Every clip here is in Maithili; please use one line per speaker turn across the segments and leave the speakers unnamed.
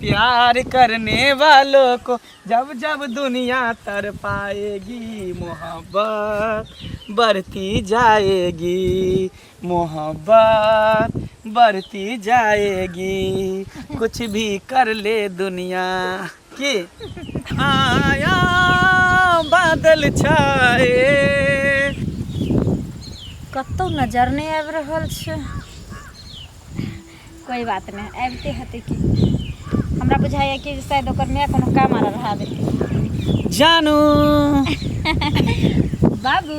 प्यार करने वालों को जब जब दुनिया तर पाएगी, मोहब्बत बढ़ती जाएगी, मोहब्बत बढ़ती जाएगी, कुछ भी कर ले दुनिया की। आया बादल छाए।
कतौ नजर नहि आबि रहल छै। कोई बात नहि, आबिते हेतै की। हमरा बुझाइए कि शायद ओकर माय कोनो काम आर रहा देलकै।
जानू।
बाबू।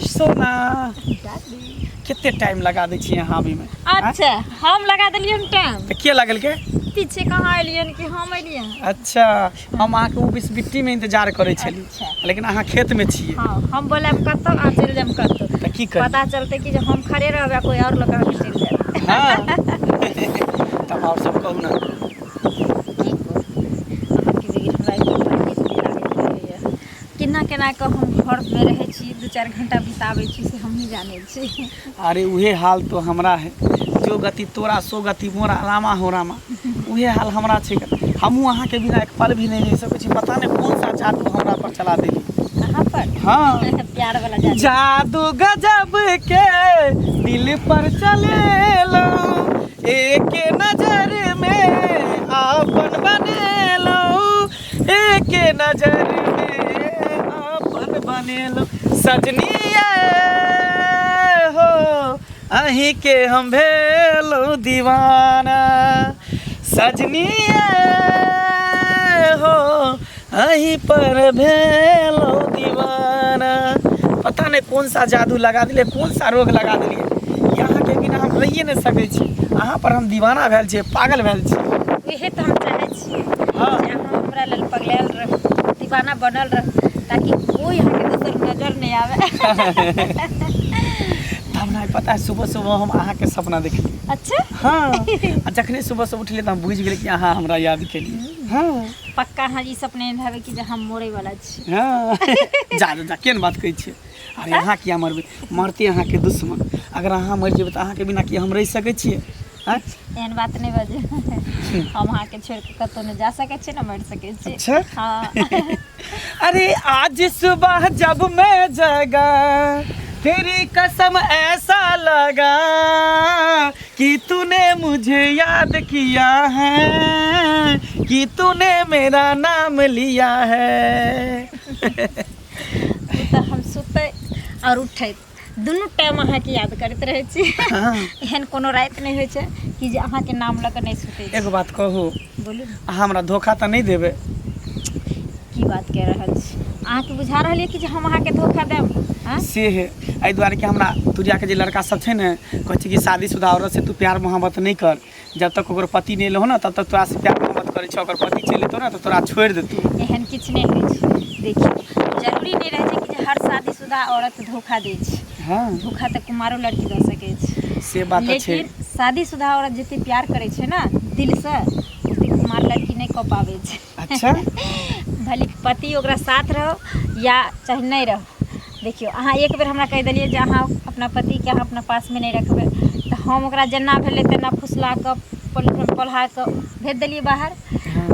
सोना।
दादी।
कते टाइम लगा दै छियै अहाँ अभी में?
अच्छा, हम लगा देलियन टाइम?
तऽ के लगलकै?
पीछे कहाँ एलियन कि हम एलियन?
अच्छा, हम अहाँके ओ बिस्बिट्टी में इंतजार करै छली।
अच्छा।
लेकिन अहाँ खेत में छियै।
हाँ, हम बोलायब कतौ, अहाँ चलि जायब कतौ।
तऽ की करी?
पता चलतै कि जे हम खड़े रहबै आ कोई और लोग अहाँके चलि जायत।
हाँ, तब आओर सब कहू ने।
की कहू, अहाँके बगैर हमरा एको पल नीक नहि लागैत रहैए। केना केना कऽ हम घरमे रहै छी, 2-4 घंटा बिताबै छी, से हमही जानै छी।
अरे उहे हाल तो हमरा है, जो गति तोरा सो गति मोरा, रामा हो रामा, उहे हाल हमरा छै। हमहूँ अहाँके बिना एक पल भी नहि रहि सकै छी। पता नहि कौन सा जादू हमरा पर चला देली।
अहाँ पर?
हाँ।
प्यार वाला जादू।
जादू गजब के दिल पर चलेलो, एक नजर में आपन बनेलो, एक नजर में आपन बनेलो, सजनिया हो अहीं के हम भेलो दीवाना, सजनिया हो अहीं पर भेलो दीवाना। पता नहीं कौन सा जादू लगा दिले, कौन सा रोग लगा दिलिए, यहाँ के बिना हम रहिए नहीं सकै छी। अहाँ पर हम दीवाना भेल छियै, पागल भेल छी।
इहे तऽ हम चाहै छियै जे अहाँ हमरा लेल पगलायल रहू, दीवाना बनल रहू, ताकि कोई अहाँके दोसर नजर नहि आवे।
तऽ हमरा पता है, सुबह सुबह हम अहाँके सपना देखलियै।
अच्छा।
हाँ, आ जखने सुबह सुबह उठलियै तऽ हम बुझि गेलियै कि अहाँ हमरा याद केलियै। हाँ।
पक्का अहाँ ई सपने हेबै कि जे हम मरै वाला छी?
हाँ, जा जा जा, केहन बात कहै छियै? अरे अहाँ किया मरबै? मरतै अहाँके दुश्मन। अगर अहाँ मरि जेबै तऽ अहाँके बिना की हम रहि सकै छियै? आँय?
एहन बात नहि बाजू, हम अहाँके छोड़ि कऽ कतहु नहि जा सकै छी, ने मरि सकै छी।
अच्छा।
हाँ।
अरे आज सुबह जब मैं जगा, तेरी कसम ऐसा लगा कि तूने मुझे याद किया है, कि तूने मेरा नाम लिया है।
ओ तऽ हम सुतै आओर उठैत दुनू टाइम अहाँके याद करैत रहै छी। एहन कोनो राति नहि होइ छै कि जे अहाँके नाम लऽ कऽ नहि सुतै छी।
एगो बात कहू?
बोलू ने।
अहाँ हमरा धोखा तऽ नहि देबै?
की बात कहि रहल छी? अहाँके बुझा रहल यऽ कि जे हम अहाँके धोखा देब? आँय?
से है एहि दुआरे कि हमरा तुरियाके जे लड़का सब छै ने, कहै छै कि शादीशुदा औरत से तू प्यार मोहब्बत नहि कर, जब तक ओकर पति नहि एलहो ने तब तक तोरा से प्यार मोहब्बत करै छै, ओकर पति चलि एतौ ने तऽ तोरा छोड़ि देतौ।
एहन किछु नहि होइ छै। देखियौ, जरूरी नहि रहै छै कि जे हर शादीशुदा औरत धोखा दै छै। धोखा तऽ कुमारो लड़की दऽ सकै छै।
से बात तऽ छै।
लेकिन शादीशुदा औरत जते प्यार करै छै ने दिलसँ, ओते कुमार लड़की नहि कऽ पाबै छै। भले पति ओकरा साथ रहो या चाहे नहि रहो। देखियौ, अहाँ एक बेर हमरा कहि देलियै जे अहाँ अपना पतिके अहाँ अपना पासमे नहि रखबै, तऽ हम ओकरा जेना भेलै तेना फुसला कऽ पढ़ा कऽ भेज देलियै बाहर।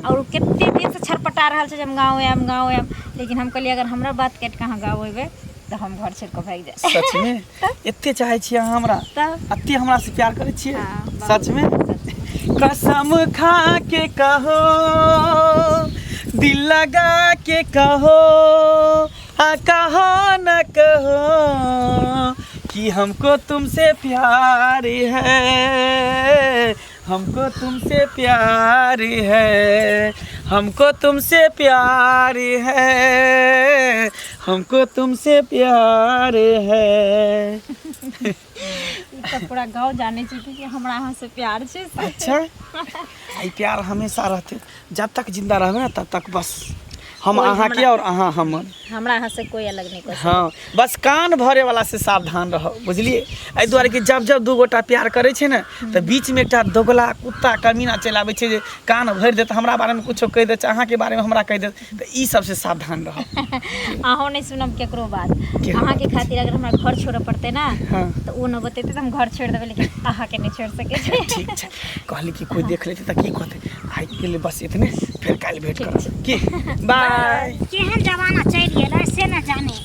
आओर ओ कतेक दिनसँ छटपटा रहल छै जे हम गाँव आयब, गाँव आयब, लेकिन हम कहलियै अगर हमरा बात काटि कऽ अहाँ गाँव अयबै तऽ हम घर छोड़ि कऽ भागि जायब।
सचमे एते चाहै छियै अहाँ हमरा?
तऽ
एते हमरा से प्यार करै छियै?
हाँ, बहुत।
सचमे?
सच।
कसम खा के कहो, दिल लगा के कहो, हाँ कहो न कहो कि हमको तुमसे प्यार है, हमको तुमसे प्यार है, हमको तुमसे प्यार है, हमको तुमसे प्यार है।
ई तऽ पूरा गाँव जानै छै कि हमरा अहाँसँ प्यार छै।
अच्छा, ई प्यार हमेशा रहते, जब तक जिंदा रहबै ने तब तक बस। हम
कोइ
अहाँके
हमरा-
और अहाँ हमर।
हमरा अहाँ से कोई अलग नहीं कर।
हँ, बस कान भरे वाला से सावधान रहो, बुझलिए? एहि दुआरे कि जब जब दू गोटा प्यार करै छै ने, तऽ बीचमे एकटा दोगला कुत्ता कमीना चलि आबै छै जे कान भरि देत, हमरा बारेमे कुछो कहि देत, अहाँके बारेमे हमरा कहि देत। तऽ ई सबसे सावधान रहब।
अहूँ नहीं सुनब केकरो बात।
केकरो
अहाँके खातिर अगर हमरा घर छोड़ऽ पड़तै ना,
हाँ।
तऽ ओ न बतेतै तऽ हम घर छोड़ि देबै, लेकिन अहाँके नहि छोड़ि सकै छी।
ठीक छै। कहली कि कोइ देख लेतै तऽ की कहतै? आइके लिए बस इतने, फेर काल्हि भेंट
ठीक
करब। की बाय।
केहन जमाना चलि गेलै से न जाने।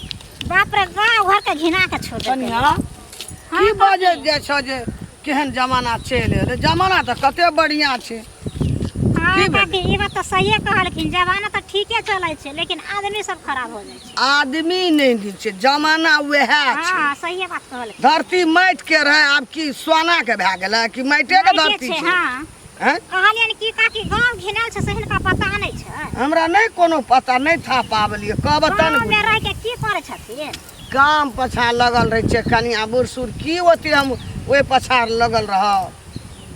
बाप रे, गाँव घर के घिना के छोड़ देलकै।
कनिया, की बाजै जाइ छह जे केहन जमाना चलि एलै? जमाना तऽ कते बढ़िआँ छै।
हाँ।
की भेलै?
काकी, ई बात तऽ सहिए कहलखिन। जमाना तऽ ठीके चलै छै, लेकिन आदमी सब खराब हो जाइ छै।
आदमी नहि नीक छै, जमाना उएह छै।
हाँ, सहिए बात कहलखिन।
धरती माटि के रहै, आब की सोना के भए गेलै कि माटिए के
माटिए
धरती
छै?
छै।
हाँ।
हैं?
कहलियनि की काकी, गाँव घिनायल छै से हिनका पता नहि छै?
हमरा नहि कोनो पता, नहि था पाबलियै। कहब तहन।
गाँव मे रहि के की करै छथिन?
काम पछा लगल रहै छै कनिया, बूढ़ सूढ़ की ओते हम ओहि पछाड़ लगल रहब?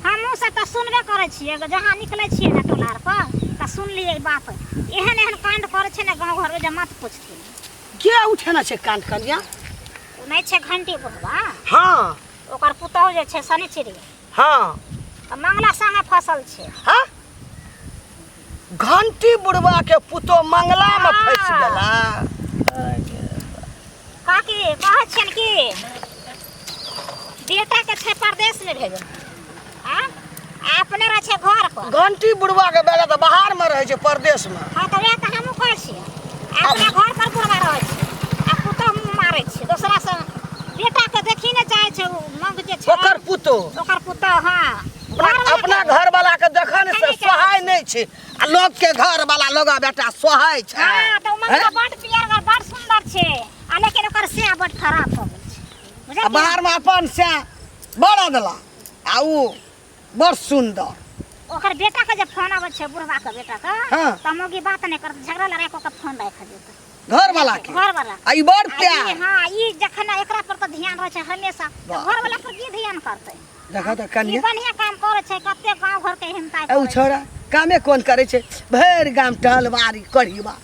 हमहूँ सब तऽ सुनबे करै छियै, जहाँ निकलै छियै ने टोला आर पर, तऽ सुनलियै ई बात। एहन एहन कांड करै छै ने गाँव घरमे जे मत पुछथिन।
के उठेने छै कांड कनिया?
ओ नहि छै घंटी बुढ़वा?
हाँ।
ओकर पुतहु जे छै शनिचरी।
हाँ।
तऽ मंगला संगे फसल छै।
हाँ, घंटी बुढ़वा के पुतो मंगला में फंस
हाँ।
गेला?
काकी, कहै छियनि कि बेटाके छै परदेश मे भेजल आ अपने रहै छै घर पर।
घंटी बुढ़वा के बेटा तऽ बाहर में रहै छै, परदेश में।
हाँ, तऽ वएह तऽ हमहूँ कहै छियै। अपने घर पर बुढ़वा रहै छै आ पुतहु मुँह मारै छै दोसरा से। बेटाके देखी नहि चाहै छै ओ मंग जे छै।
ओकर पुतो?
ओकर पुतहु, हाँ।
अपना अपना घर वाला के देखऽ ने से सोहाय नहि छै, आ लोक के घर वाला लोग बेटा सोहाय छै।
हाँ, तऽ ओ मंगला
हैं?
बड पियरगर, बड सुन्दर छै, आ लेकिन ओकर से बड खराब हो गेल छै,
आ
बुझलियै?
बाहर में अपन से बड़ अदला आ उ बड़ सुन्दर।
ओकर बेटा के जे फोन आबै छै, बुढ़वा के बेटा के,
हाँ।
तऽ मौगी बात नहि करत, झगड़ा लड़ाई कऽ के फोन राखि देत।
घर वाला के?
घर वाला।
आ ई बड़
आ ई
प्यार।
हाँ, ई जखन एकरा पर तऽ ध्यान रहै छै हमेशा, तऽ
वाह।
घर वाला पर की ध्यान करतै?
देखऽ तऽ
ई
कनिया।
बढ़िया काम करै छै, कते गाँव घर के हिमता।
ए, उ छोड़ा कामे कोन करै छै? भरि गाम टहलबारी कढ़ीबा,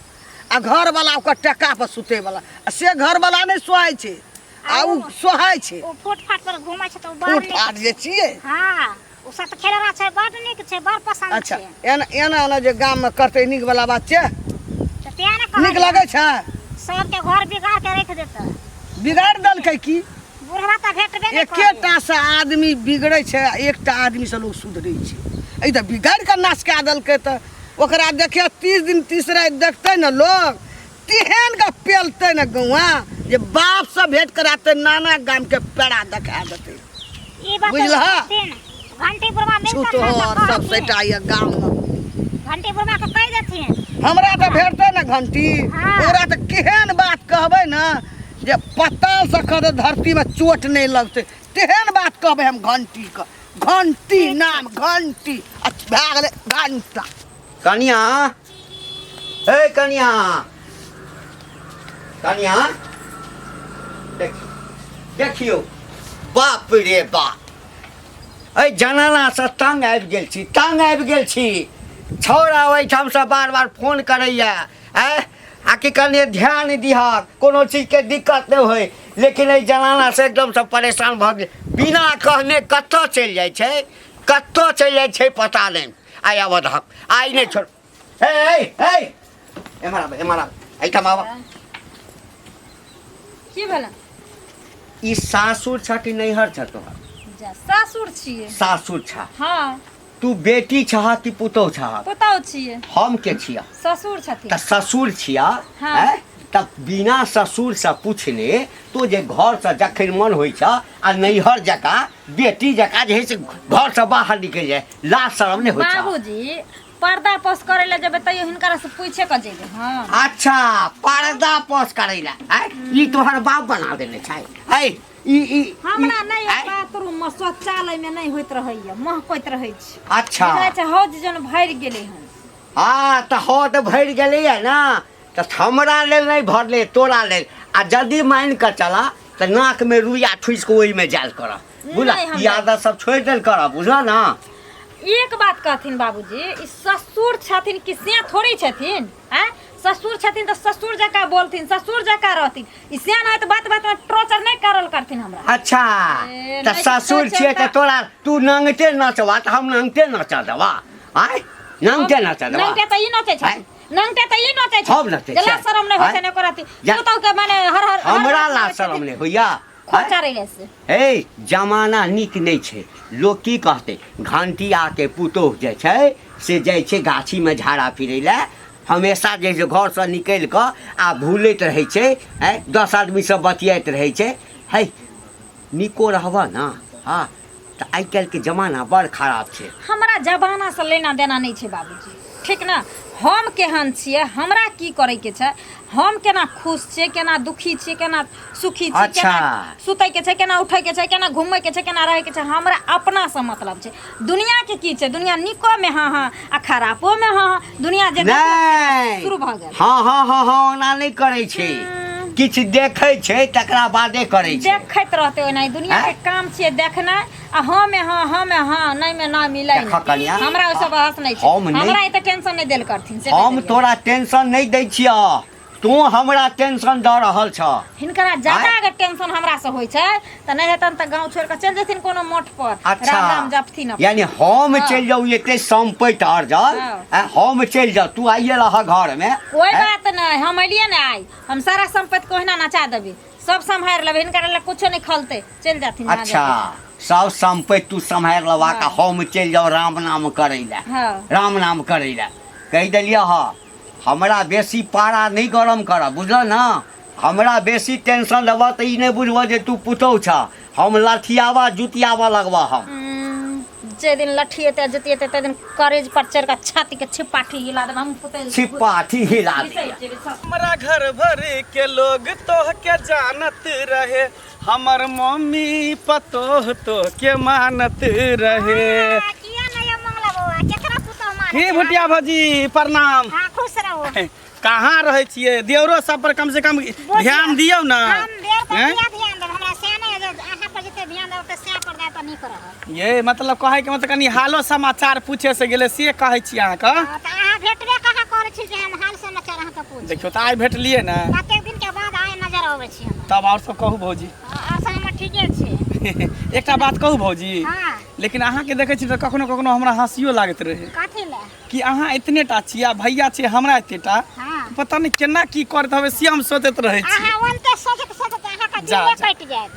आ घर वाला ओकर टका पर सुते वाला, आ से घर वाला नहि सोहाय छै आ उ सोहाय छै।
ओ फुटपाथ पर घूमै छै तऽ ओ बड़
फूट
नीक।
फाट जे छियै।
हाँ, ओ सब खेलरा छै, बड़ नीक छै, बड़ पसन्द
अच्छा
छै।
एना एना एना जे गाममे करतै, नीक वाला बात छै?
तऽ तें ने
नीक
कहलियै।
लगै छै?
सबके घर बिगाड़ के राखि देतै।
बिगाड़ि देलकै की?
बुढ़वा तऽ भेटबे नहि करलै।
एकेटा से आदमी बिगड़ै छै आ एकटा आदमी से लोग सुधरै छै। एहि तऽ बिगाड़ि कऽ नाश कए देलकै। तऽ ओकरा देखियौ, 30 दिन 30 राति देखतै ने लोग, तेहन के पेलतै ने गौआ जे बापसँ भेंट कराते नाना गामके पेड़ा देखा देतै।
ई बात
बुझलह?
देथिन। घंटी बुढ़वा मिलतन ने
छूतहर
तऽ
सब
कहथिन।
सैटा यऽ गाममे।
घंटी बुढ़वा के कहि देथिन।
हमरा तऽ भेटतै ने घंटी,
हाँ।
ओकरा तऽ केहन बात कहबै ने जे पताल से खसते धरतीमे चोट नहि लगतै, तेहन बात कहबै हम घंटीके। घंटी नाम घंटी अच्छा भए गेलै घंटा।
कनिया, हे कनिया, कनिया, देखियौ, देखियौ, बाप रे बाप, एहि जनानासँ तंग आबि गेल छी, तंग आबि गेल छी। छौड़ा ओहिठामसँ बार बार फोन करैए, आँय, आ कि कनि ध्यान दिहक, कोनो चीजके दिक्कत नहि होइ, लेकिन एहि जनानासँ एकदमसँ परेशान भऽ गेल। बिना कहने कतऽ चलि जाइ छै, कतऽ चलि जाइ छै पता नहि। आइ आबऽ दहक, आइ नहि छोड़। हे हे हे, एम्हर आब, एम्हर आब, एहिठाम आब।
की भेलै?
ई सासुर छ कि नैहर छ तोहर?
जा, सासुर छियै।
सासुर छ?
हाँ।
तू बेटी छह कि पुतोह छह?
पुतहु छियै।
हम के छिया?
ससुर छथिन।
तऽ ससुर छिया?
हाँ।
हैं? तऽ बिना ससुर से पूछने तो जे घर से जखन मन होइ छ आ नैहर जकाँ बेटी जकाँ जे है से घर से बाहर निकलि जाय, लाज शरम नहि होइ छ?
बाबूजी, पर्दा पोस करे ले जेबै तैयो हिनकरा से पूछे के जेबै। हाँ।
अच्छा, पर्दा पोस करै ला? आँय, ई तोहर बाप बना देने छै? ऐ ई ई
हमरा नहि
आँय?
बाथरूम में शौचालय में नहि होइत रहैया, महकैत रहै छै।
अच्छा।
बुझाइ छै हौज जन भरि गेलै हन।
हाँ, तऽ हौद भरि गेलैया ने, तऽ हमरा लेल नहि भरलै, तोरा लेल। आ यदि मानि कऽ चला तऽ नाकमे रुइया ठुसि कऽ ओहिमे जायल करऽ, बुझल?
नहि, हम
ई आदत सब छोड़ि देल करऽ, बुझल ने?
एक बात कहथिन बाबूजी, ई ससुर छथिन कि से थोड़ी छथिन? आँय, ससुर छथिन तऽ ससुर जकाँ बोलथिन, ससुर जकाँ रहथिन। ई सियान है तऽ बात बात में टॉर्चर नहीं करल करथिन हमरा।
अच्छा,
ए,
तऽ
नहि
ससुर
तऽ
छियै तऽ
चलता।
तोरा तू नंगटे नचबा तऽ हम नंगटे नचा देबा। आँय, नंगटे नचा देबा।
नंगटे तऽ ई नचै छै।
आँय?
नंगटे तऽ ई नचै छै।
हम नचै
जे
छियै।
लाज शरम नहि होइ छै
आँय?
ने ओकर अथी।
जा।
पुतहु के माने हर हर हर
हमरा
हर
लाज शरम नहि होइया?
खोचा रही से।
हे, जमाना नीक नहि छै। लोक की कहतै? घंटियाके पुतोहु जे छै से जाइ छै गाछीमे झाड़ा फिरै लए, हमेशा जे छै घरसँ निकलि कऽ आ भूलैत रहै छै, आँय, 10 आदमीसँ बतियाइत रहै छै। है, नीको रहबह ने। हँ, तऽ आइ काल्हिके जमाना बड़ खराब छै।
हमरा जमानासँ लेना देना नहि छै बाबूजी, ठीक ने? हम केहन छियै, हमरा की करैके छै, हम केना खुश छियै, केना दुखी छियै, केना सुखी छियै।
अच्छा।
केना सुतैके छै, केना उठैके छै, केना घुमैके छै, केना रहैके छै, हमरा अपनासँ मतलब छै। दुनियाके की छै? दुनिया नीकोमे हँ हँ आ खरापोमे हँ हँ। दुनिया जे
नहि
शुरू भऽ गेल।
हँ हँ हँ हँ, ओना नहि करै छै, किछु देखै छै तकरा बादे करै छै।
देखैत रहतै ओना, दुनिया के
आँय?
काम छियै देखनाइ आ हँ मे हँ, हँ मे हँ, नहि मे ना मिलै।
देखऽ कनिया,
हमरा ओहि सब बहस नहि छै।
हम नहि-
हमरा एते टेंशन नहि देल करथिन से
हम
कहि देलियै।
तोरा टेंशन नहि दै छियह, तू हमरा टेंशन दऽ रहल छह।
हिनकरा ज्यादा
आँय?
अगर टेंशन हमरा से होइ छै तऽ नहि हेतन तऽ गाँव छोड़ि कऽ चलि जेथिन कोनो मठ पर।
अच्छा,
राम राम जपथिन अपन।
यानी हम
हाँ।
चलि जाउ एते सम्पति अर्जल?
हाँ।
आँय, हम चलि जाउ, तू आइए रह घरमे।
कोई
आँय?
बात नहि, हम एलियै ने आइ, हम सारा सम्पत्ति के ओहिना नचा देबै, सब सम्हारि लेबै, हिनकरा लग कुछो नहि खलतै, चलि जाथिन जहाँ
अच्छा,
जेथिन।
सब सम्पति तू सम्हारि लेबाक आ
हाँ।
हम चलि जाउ राम नाम करै लए?
हाँ।
राम नाम करै लए कहि देलियै हँ। हमरा बेसी पारा नहि गरम करऽ, बुझल ने? हमरा बेसी टेंशन लेबह तऽ ई नहि बुझबह जे तू पुतहु छह, हम लठियाबा जुतियाबऽ लगबह हम।
जे दिन लठिएतै जुतिएतै ताहि दिन करेज पर चढ़ि कऽ छातीके छिपाठी हिला देबै हम पुतहु।
छिपाठी हिला दिअ।
हमरा घर भर के लोग तोह के जानत रहे, हमर मम्मी पतोह तोह के मानत रहे।
हाँ, किया नहीं ये मंगला बउआ केकरा पुतोह मानै
की
छै?
भुटिया भौजी, प्रणाम।
हाँ, खुश रहो।
कहाँ रहै छियै? देवरो सब पर कम से कम ध्यान दियौ ने।
हम देर पर
हैं?
किया ध्यान देब? हमरा से नहि जे अहाँ पर जते ध्यान देब ओते से पर देब तऽ नीक रहत।
ये मतलब कहै के मतलब कनि हालो समाचार पूछे से गेलै से कहै छी अहाँके।
हाँ, तऽ अहाँ भेटबे कहाँ करै छी जे हम हाल समाचार अहाँके पूछ।
देखियौ तऽ आइ भेटलियै ने।
कतेक दिन के बाद आइ नजर अबै छी हमरा।
तब आओर सब कहू भौजी।
हाँ, आओर सब हमर ठीके छै।
एकटा बात कहू भौजी?
हाँ।
लेकिन अहाँके देखै छी तऽ कखनो कखनो हमरा हँसियो लागैत रहै।
कथी लए?
कि अहाँ एतने टा छी आ भैया छै हमरा एते टा।
हाँ।
पता नहि केना की करैत हवे से हम सोचैत रहै छी।
अहाँ ओनते सोचैत सोचैत अहाँके
जा,
दिले
जा।
कटि जायत।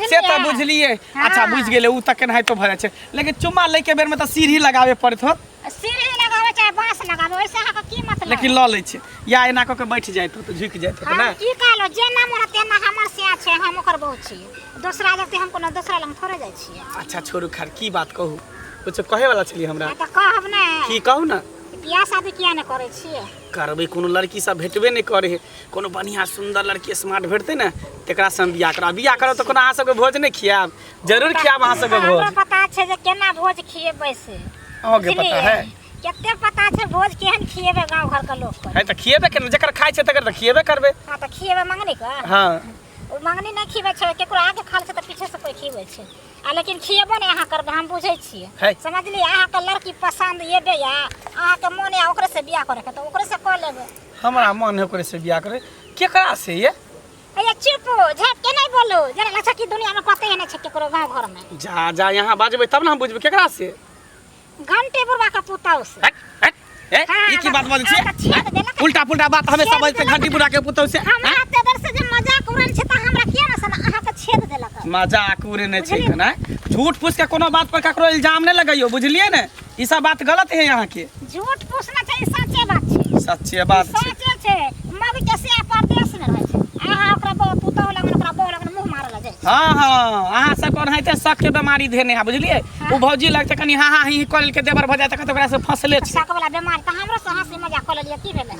से तऽ बुझलियै।
हाँ।
अच्छा बुझि गेलै, ओ तऽ केनाहितो भऽ जाइ छै, लेकिन चुम्मा लैके बेरमे तऽ सीढ़ी लगाबे पड़ैत होत।
सीढ़ी लगाबै चाहे बाँस लगाबै, ओहिसँ अहाँके की मतलब?
लेकिन लऽ लै छै या एना कऽ के बैठ जाइत होत, झुकि जाइत होत।
हम
ने
की कहलहुँ, जेना मोन तेना हमर सएह छै, हम ओकर बहू छियै। दोसरा जगते हम कोनो दोसरा लग थोड़े जाइ छियै।
अच्छा छोड़ू, खैर की बात कहू, कुछो कहे वाला छलियै हमरा?
तऽ कहब ने।
की कहू ने?
बियाह शादी किया नहि करै छियै?
करबै, कोनो लड़की सब भेटबे नहि करै है। कोनो बढ़िआँ सुन्दर लड़की स्मार्ट भेटतै ने तकरा से हम बियाह करब। बियाह करब तऽ कोनो अहाँ सबके भोज नहि खियाएब? जरूर खियाएब अहाँ सबके
हमरो
भोज।
पता छै जे केना भोज खिएबै से।
अहाँके पता
बुझलियै?
है?
कते पता छै भोज केहन खिएबै गाँव घरके लोकके।
है तऽ खिएबे केना, जकर खाइ छै तकर तऽ खिएबे करबै।
हँ तऽ खिएबै मंगनी के।
हँ।
ओ मंगनी नहि खिबै छै, केकरो आगे खाल छै तऽ पीछे से कोइ खिबै छै। आ लेकिन खिएबो नहि अहाँ करबै, हम बुझै छियै।
है।
समझलियै? अहाँके लड़की पसन्द एबे या अहाँके मोन या ओकरे से बियाह करैके तऽ ओकरे से कऽ लेबै।
हमरा मन है ओकरे से बियाह करे, केकरा से ये?
अरे चुप झाँप के नहीं बोलू, जेना लगै छै कि दुनिया में पते नहि छै केकरो गाँव घर में।
जा जा यहाँ बाजबै तब ने हम बुझबै केकरा से।
घंटे बुढ़वा के पुतहु से।
हट, हट, ए,
हाँ,
ई की बात बाजै
हाँ, तऽ
छियै?
छेद देलक।
उल्टा पुल्टा बात हमेशा
छेद
बजते
देलक।
घंटी बुढ़ा के पुतहु से।
हमरा
हाँ?
ते दर से जे मजाक उड़ल छै तऽ हमरा किया ने सना अहाँ के छेद देलक।
मजाक उड़ेने छै
बुझलियै?
कना झूठ फूस के कोनो बात पर ककरो इल्जाम नहि लगैयो, बुझलियै ने? ई सब बात गलत है यहाँ के।
झूठ फूस ना छै, ई सच्चे बात छै।
सच्चे बात छै।
सच्चे छै। मग के से परदेश में रहै छै, अहाँ ओकरा बहु पुतहु लगन ओकरा बहु लगन मुँह मारल जाइ छै।
हाँ हाँ, अहाँ सब ओनाहिते शक के बीमारी धेने है, बुझलियै? ओ भौजी लगते कनि हाँ हाँ ही ही कऽ लेलकै, देवर भऽ जाय तऽ कहतै ओकरा से फंसले छै।
शक वाला बीमारी तऽ हमरो से हंसी मजाक कऽ लेलियै, की भेलै?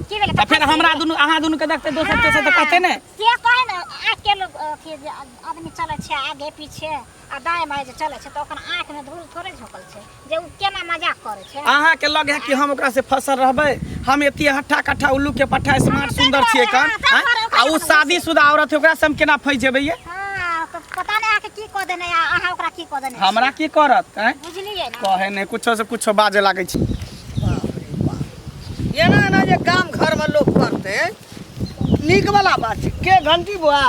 की भेलै?
तऽ फेर हमरा दुनू अहाँ दुनू के देखते दोसर तेसर तऽ कहतै ने।
से कहे ने आँखि के लोग अथी जे आदमी चलै छै आगे पीछे आ दाएं बाएं जे चलै छै तऽ ओकर आँखि में धूल थोड़े झोंकल छै जे ओ केना मजाक करै छै।
अहाँ के लग है कि हम ओकरा से फसल रहबै? हम एती हट्ठा कट्ठा उल्लू के पट्ठा स्मार्ट सुंदर छियै कन,
हाँ,
आ ओ शादीशुदा औरत है, ओकरा से हम केना फंसि जेबै ये?
हाँ, तऽ पता नहि अहाँके की कऽ देने आ अहाँ ओकरा की कऽ देने।
हमरा की करत? आँय?
बुझलियै ने?
कहे नहि, कुछो से कुछो बाजे लागै छै।
बाप रे बाप, एना एना जे गाम घरमे लोक करतै नीक वाला बात छै के घंटी बुआ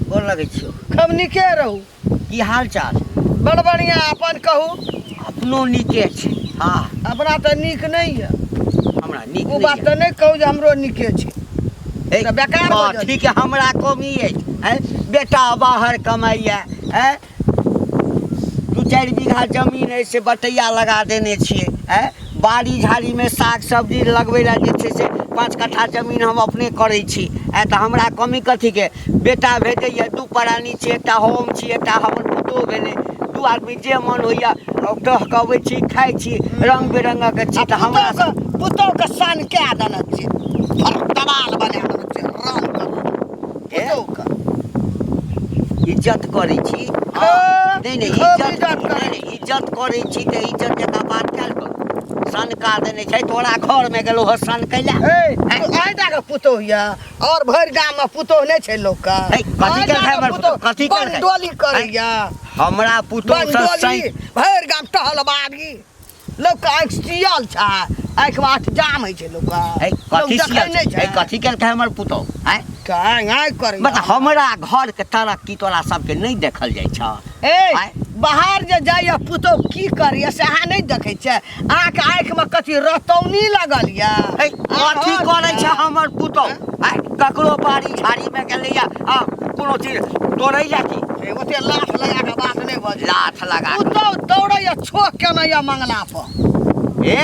गोर लगै छियौ।
खूब नीके रहू।
की हाल चाल?
बड़ बढ़िया, अपन कहू।
अपनो नीके छै। हँ
अपना तऽ नीक नहि यऽ।
हमरा नीक
ओ
नहि
बात
यऽ।
तऽ नहि कहू जे हमरो नीके छै।
हे,
तऽ बेकार भऽ जायत।
ठीक है, हमरा कमी अछि। हैं, बेटा बाहर कमाइए, हैं, 2-4 बीघा जमीन अछि से बटैया लगा देने छियै। हैं, बाड़ी झाड़ीमे साग सब्जी लगबै लए जे छै से 5 कट्ठा जमीन हम अपने करै छी। हैं, तऽ हमरा कमी कथीके? बेटा भेजैए, 2 प्राणी छी, एकटा हम छी, एकटा हमर पुतोहु भेलै, 2 आदमी जे मन होइए टहकबै अबै छी, खाइ छी, रङ्ग बिरङ्गक छी। तऽ हमरा
पुतोहु के सन कए देने छियै, दबाल बना देने छियै, रंग पुतोहु के
इज्जत करै छी। नहि नहि इज्जत नहि इज्जत करै छी तऽ इज्जत जकाँ बात कयल करू। सनका देने छै तोरा घरमे गेलौ हँ सन कैला।
अहिटा के पुतोहु यऽ और भरि गाममे पुतोहु नहि छै लोकके।
कथी केलकै हमर पुतोहु? कथी केलकै?
बंडोली करैया
हमरा पुतोहु
बंडोली, भरि गाम टहलबारी, लोकके आँखि सियल छै, आँखिमे आँखि जाम होइ छै लोकके।
कथी सियल छै? कथी केलकै हमर पुतोहु? आँय
आँय करै
मतलब हमरा घरके तरक्की तोरा सबके नहि देखल जाइ छौ।
ए बाहर जे जाइए पुतोहु की करैए से अहाँ नहि देखै छियै? अहाँके आँखिमे कथी रतौनी लगल यऽ?
कथी करै छै हमर पुतोहु? आँय ककरो बाड़ी झाड़ीमे गेलैया आ कोनो चीज तोड़ै लए की?
ओते लाथ लगा कऽ बात नहि बजै।
लाथ लगा
पुतोहु दौड़ैया छोक केने यऽ मंगला पर।
ए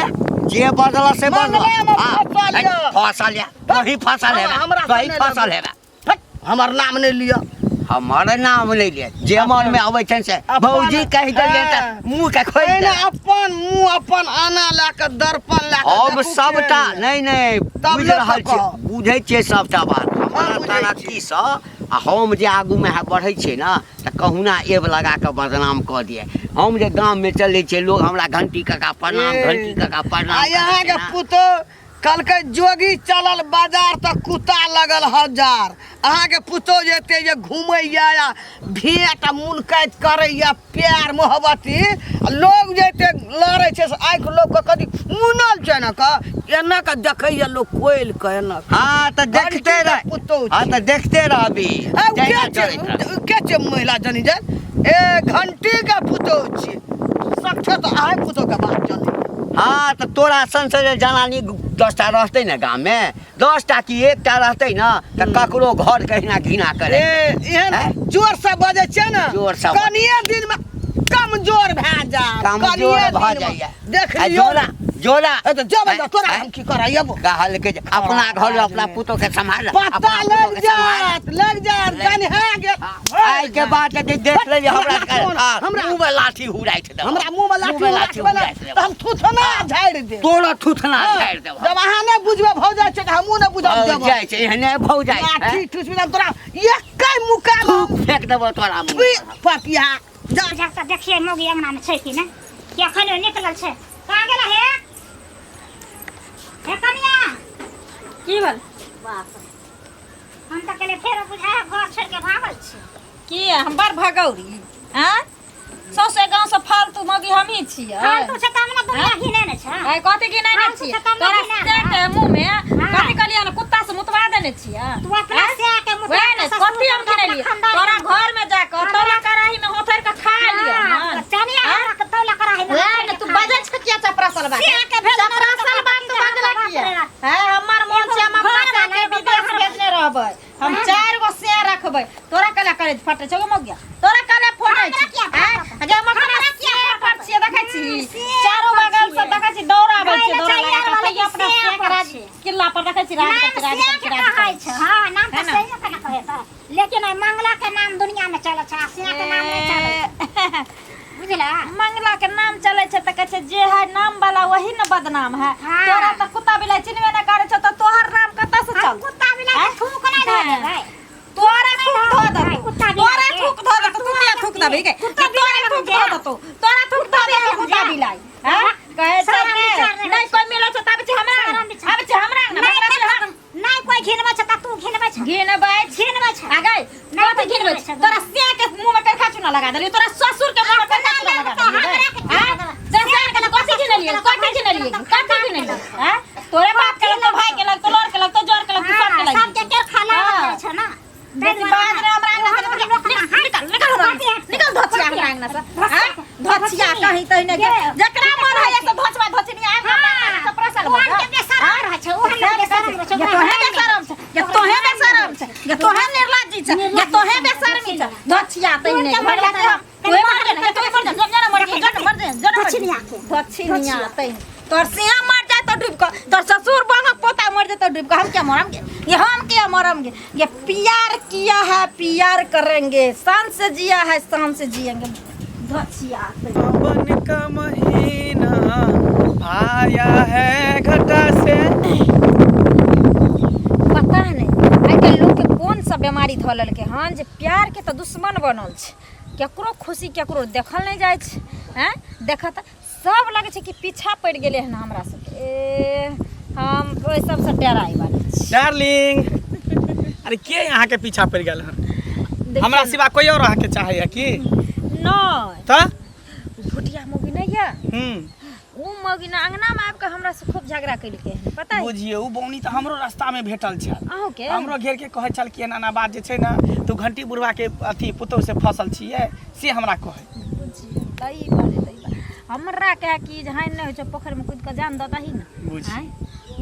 जे बजल से बजल।
मंगलामे फसल यऽ।
फसल यऽ, तोही फसल हेबे,
हमरा
तोही फसल हेबे।
हमर नाम नहि लिअ।
हमर नाम नहि लिअ, जे मनमे अबै छनि से भौजी कहि देलियै तऽ मुँह के खोलि
एहिना अपन मुँह अपन आना लए कऽ दर्पण लए कऽ
हम सबटा नहि नहि बुझि रहल छी, बुझै छियै सबटा बात। हमरा तरक्कीसँ आ हम जे आगूमे बढ़ै छियै ने तऽ कहुना एब लगा कऽ बदनाम कऽ दिए। हम जे गाममे चलै छियै लोग हमरा घंटी काका प्रणाम, घंटी काका प्रणाम।
आ अहाँके पुतोहु कहलकै जोगी चलल बाजार तऽ कुत्ता लगल हजार। अहाँके पुतोहु जे एते जे घुमैया आ भेंट आ मुनकैत करैया प्यार मोहब्बती, आ लोग जे एते लड़ै छै से आँखि लोकके कथी मुनल छै ने कऽ एना कऽ देखैया लोक खोलि कऽ एना।
हाँ तऽ देखते रह,
पुतोहु।
हाँ तऽ देखते रहबी।
के छै महिला जनी जान? ए घंटी के पुतोहु छी, साक्षात अहाँ पुतोहु के बात चलै।
हाँ तऽ तोरा सन से जे जनानी 10टा रहतै ने गाममे, 10टा की 1टा रहतै ने तऽ ककरो घर कहिना घृणा करे।
एहन जोर से बजै छै ने,
जोर से
कनिए दिनमे कमजोर भए जायत,
कमजोर भऽ जाइए।
देख लियौ
जोरा जोरा
तऽ जेबै तऽ तोरा हम की करब?
कहलकै जे अपना घर अपना पुतोह के सम्हार,
पता लग जायत, लग जायत गन्हा गेल।
आइ के बाद जे देख लेलियै हमरा मुँह मे लाठी हुराइत देब,
हमरा मुँह मे लाठी हुराइत देब तऽ हम थुथना झाड़ि देब,
तोरा थुथना झाड़ि देब।
जब अहाँ नहि बुझबै भौ जाइ छै तऽ हमहूँ नहि बुझब देब।
जाइ छै एहने भौ जाइ छै।
लाठी ठुसबी तऽ तोरा एकै मुक्का
फेक देबो तोरा मुँह
पपिया।
जा जा तऽ देखियै मौगी अंगना मे छै कि नहि, कि एखन निकलल छै। कहाँ गेल हे? हे कनिया
की भेल?
बाप रे, हम तऽ कहलियै फेर बुझाय घर छोड़ि के भागल छी।
की हम बड़ भगौरी? आँय सौंसे गाँव से फालतू मौगी हमही छियै।
फालतू छै तब ने दुनिया घिने ने छै।
आइ कथी घिने ने छियै? तोरा से मुँह मे कथी कहलियै ने, कुत्ता से मुतवा देने छियै।
तू अपना से के मुतवा
ने कथी हम घिनेलियै? तोरा घर में जाके तौला कड़ाही में होथर के खा लिअ।
चनिया हमरा तौला कड़ाही में
वएह ने तू बजै छै किया चपरासल बात? चपरासल बात तू बजला किया? हैं हमर मन छै हम अपना से के विदेश भेजने रहबै, हम 4 गो से रखबै। तोरा कला करे फटे छौ मौगिया, तोरा कला फटे छै। हैं गे मखना से पर छियै, देखै छी चारो बगल से देखै छी दौड़ाबै छै, दौड़ा लगा के तैयो अपना से के राज किल्ला पर देखै छी राज
नाम
राज
से के कहै छै। हां नाम तऽ सही के ने कहै छै, लेकिन मंगला के नाम दुनिया में चलै छै, सिया के नाम नहि चलै छै, बुझला?
मंगला के नाम चलै छै तऽ कहै छै जे है नाम वाला वही ने बदनाम है। तोरा तऽ कुत्ता बिलाइ चिन्हबे नहि करै छौ तऽ तोहर नाम कतऽ से चल?
कुत्ता बिलाइ के थूक नहि धऽ देबै,
तोरा थूक धऽ देतौ, तोरा थूक धऽ देतौ, तू किया थूक देबही गे? तोरा थूक धऽ देतौ, तोरा थूक धऽ देतौ कुत्ता बिलाइ। हैं कहै छै नहि कोइ मिलै छै तब छै हमरा, आबै छै हमरा
नहि कोइ घिनबै छै तऽ तू घिनबै छै,
घिनबै
घिनबै छै।
आ गई कथी घिनबै छै? तोरा से के मुँह में करखा चूना लगा देलियै, तोरा ससुर के मुँह में करखा चूना लगा देलियै। हैं से के कथी घिनलियै? कथी घिनलियै? कथी नहीं हैं तोरे बाप के लगतो भाई के लगतो लड़ के लगतो जोर के लगतो सब के लगतो
सबके केर खाला
हाँ।
छै ना
बेसी बात रे हमरा अंगना से निकल निकल निकल हमरा अंगना से। निकल धोचिया हमरा अंगना से हैं धोचिया कहीं तहीं नहीं जकरा मन है से धोचवा धोचनी आब हमरा अंगना से प्रसल हो
ओहन के बेशरम रहै छै ओहन के बेशरम रहै छै
ये तोहे बेशरम छै ये तोहे बेशरम छै ये तोहे निर्लज्जी छै ये तोहे बेशर्मी छै धोचिया तहीं नहीं मर जाते हम तोहे मर जा तोहे मर जा जन मर जा जन मर जा जन
धोचिनिया के।
धोचिनिया तहीं तोर सिया मर जाए तो डूब के तोर ससुर बंगक पोता मर जाए तो डूब के हम क्या मरम गे ये हम क्या मरम गे ये प्यार किया है प्यार करेंगे शान से जिया है शान से जिएंगे धोचिया तहीं
सावन का महीना आया है घटा से
पता नहीं आइ काल्हि लोकके कोन सा बीमारी धऽ लेलकै हन जे प्यारके तऽ दुश्मन बनल छै केकरो खुशी केकरो देखल नहि जाइ छै आँय देखत सब लगै छै कि पीछा पड़ि गेलै हन हमरा सबके ए हम ओहि सबसँ डराइ वाली छी
डार्लिंग अरे के यहाँ के पीछा पड़ गेल हन
देखियौ
हमरा
ने।
सिवा कोई और अहाँके चाहैया की
नहि
तऽ
भुटिया मौगी नहि यऽ
हम्म
उ मौगी ने अङ्गनामे आबि कऽ हमरा से खूब झगड़ा केलकै हन पता है
बुझियौ उ बौनी तऽ हमरो रास्ता में भेटल छल
अहूँके
हमरो घेर के कहै छल कि एना एना बात जे छै ने तू घंटी बुढ़वा के अथी पुतोह से फसल छियै से हमरा कहै
बुझियौ तै बारे तै बारे हमरा कहे कि जे हानि नहि होइ छै पोखरिमे कूदि कऽ जान दऽ दही ने
बुझ
आँय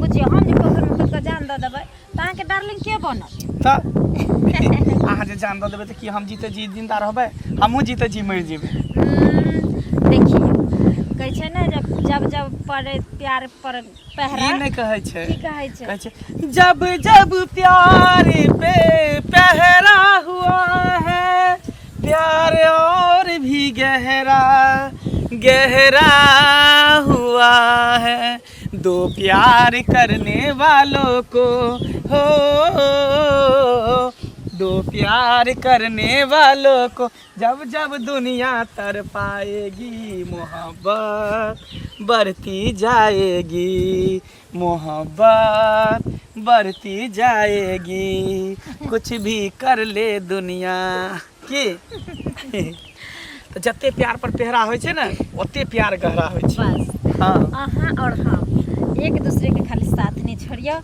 बुझियौ हम जे पोखरिमे कूदि कऽ जान दऽ देबै तऽ अहाँके डार्लिंग के बनत
तऽ अहाँ जे जान दऽ देबै तऽ की हम जीते जी जिंदा रहबै हमहूँ जीते जी मरि जेबै
देखियौ कहै छै ने जब जब जब पड़े प्यार पर पहरा
ई नहि कहै छै
की कहै छै
कहै छै जब जब प्यार पे पहरा हुआ है प्यार और भी गहरा गहरा हुआ है दो प्यार करने वालों को हो दो प्यार करने वालों को जब जब दुनिया तर पाएगी मोहब्बत बढ़ती जाएगी मोहब्बत बढ़ती जाएगी कुछ भी कर ले दुनिया की तऽ जते प्यार पर पहरा होइ छै ने ओते प्यार गहरा होइ छै
बस
हँ
अहाँ और हम एक दूसरे के खाली साथ नहीं छोड़ियो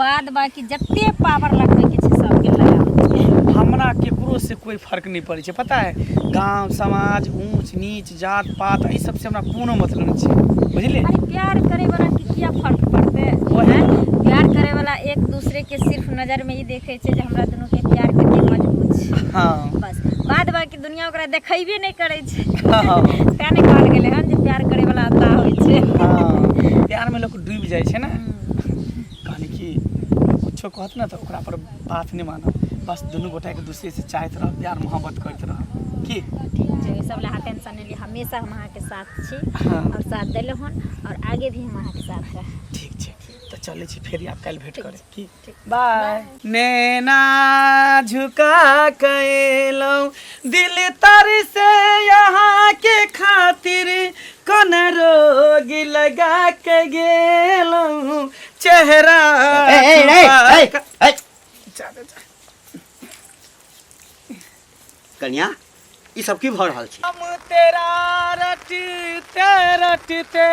बाद बाकी जते पावर लगबै के छै सबके लगाबै के
हमरा केकरो से कोई फर्क नहीं पड़ै छै पता है गांव समाज ऊंच नीच जात पात एहि सबसे हमरा कोनो मतलब नहीं छै बुझलियै
अरे प्यार करे वाला के किया फर्क पड़तै
वही।
हैं? प्यार करे वाला एक दूसरे के सिर्फ नजर में ही देखे छै जे हमरा दुनू के प्यार कते मजबूत छै
हँ
बस बाद बाकी दुनिया ओकरा देखेबे नहि करै छै
हँ
तें ने कहल गेलै हन जे प्यार करे वाला अल्लाह होइ छै
हँ प्यारमे लोक डूबि जाइ छै ने कहली कि कुछो कहत ने तऽ ओकरा पर बात नहि मानब बस दुनू गोटा एक दूसरे से चाहैत रह प्यार मोहब्बत करैत रह की
ठीक छै ओहि सब लए अहाँ टेंशन नहि लिअ हमेशा हम अहाँके साथ छी
हाँ।
और साथ देलहुँ हन और आगे भी हम अहाँके साथ रहब
ठीक छै तऽ चलै छी फेर आब काल्हि भेंट करे की
ठीक।
बाय नैना झुका कएलहुँ दिल तर से यहाँ के खातिर कोन रोग लगा के गेलहुँ चेहरा
ए, ए, ए,
छुपा
ए,
के-
ए,
जा, जा, जा।
कनिया ई सब की भऽ रहल छै
हम तेरा रटते रटते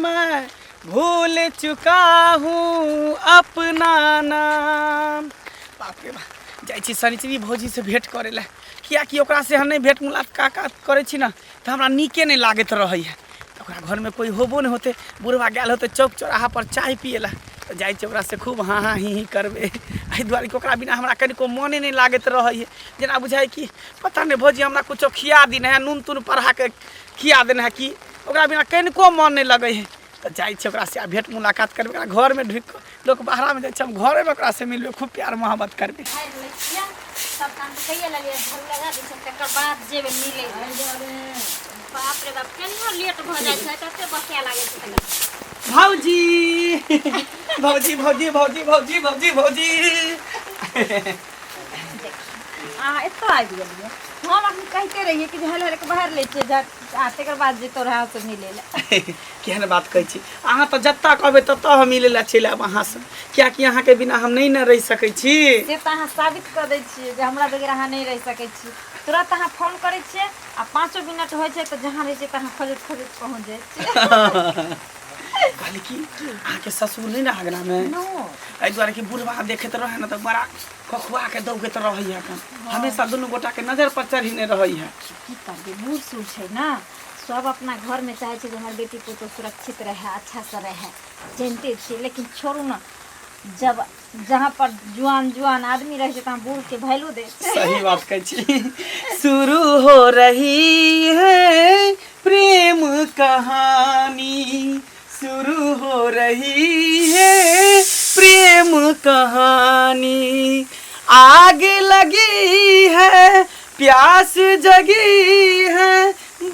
मैं भूल चुका हूँ अपना नाम बाप रे बाप जाइ छी शनिचरी भौजीसँ भेँट करै लए किएकि ओकरासँ हम नहि भेँट मुलाकात करै छी ने तऽ हमरा नीके नहि लागैत रहैए तऽ ओकरा घरमे कोइ होबो नहि होतै बुढ़बा गेल होतै चौक चौराहापर चाय पियै लए तऽ जाइ छी ओकरासँ खूब हाँ हाँ ही ही करबै एहि दुआरे कि ओकरा बिना हमरा कनिको मोने नहि लागैत रहैए जेना बुझाइ कि पता नहि भौजी हमरा किछो खिया देने है नून तून पढ़ाके खिया देने है कि ओकरा बिना कनिको मन नहि लगै है तऽ जाइ छी ओकरासँ आ भेँट मुलाकात करबै ओकरा घरमे ढुकि कऽ लोक बाहरामे जाइ छै हम घरेमे ओकरासँ मिलबै खूब प्यार मोहब्बत करबै
सब काम तऽ कैये लेलियै झाड़ू लगा दै छियै तकर बाद जेबै मिलै बाप रे बाप कनियो लेट भऽ जाइ छै तते बसिया लागै छै तकर
भौजी भौजी भौजी भौजी भौजी भौजी भौजी
अहाँ एतऽ आबि गेलियै हम अखन कहिते रहियै कि झाड़ि झाड़ि कऽ बाहर लै छियै झट आ तकर बाद जेतौ रहै से मिलै लए
केहन बात कहै छी अहाँ तऽ जतऽ कहबै ततऽ हम मिलै लए चलि आयब अहाँसँ किएकि अहाँके बिना हम नहि ने रहि सकै छी
से तऽ अहाँ साबित कऽ दै छियै जे हमरा बगैर अहाँ नहि रहि सकै छी तुरंत अहाँ फोन करै छियै आ 5 मिनट होइ छै तऽ जहाँ रहै छियै तहाँ खोजैत खोजैत पहुँच जाइ छियै
कहली कि अहाँके ससुर नहि ने अङ्गनामे
नो
एहि दुआरे कि बुढ़बा देखैत रहै ने तऽ बड़ा कखुआ के दौगैत रहै है अपन हमेशा दुनू गोटा के नजर पर चढ़ीने रहै है
की करबै बूढ़ सूढ़ छै ने सब अपना घरमे चाहै छै जे हमर बेटी पुतोह सुरक्षित रहै अच्छासँ रहै जानिते छियै लेकिन छोड़ू ने जब जहाँ पर जुआन जुआन आदमी रहै छै तहाँ बूढ़के वैल्यू दै छै
सही बात कहै छी शुरू हो रही है प्रेम कहानी शुरू हो रही है प्रेम कहानी आग लगी है प्यास जगी है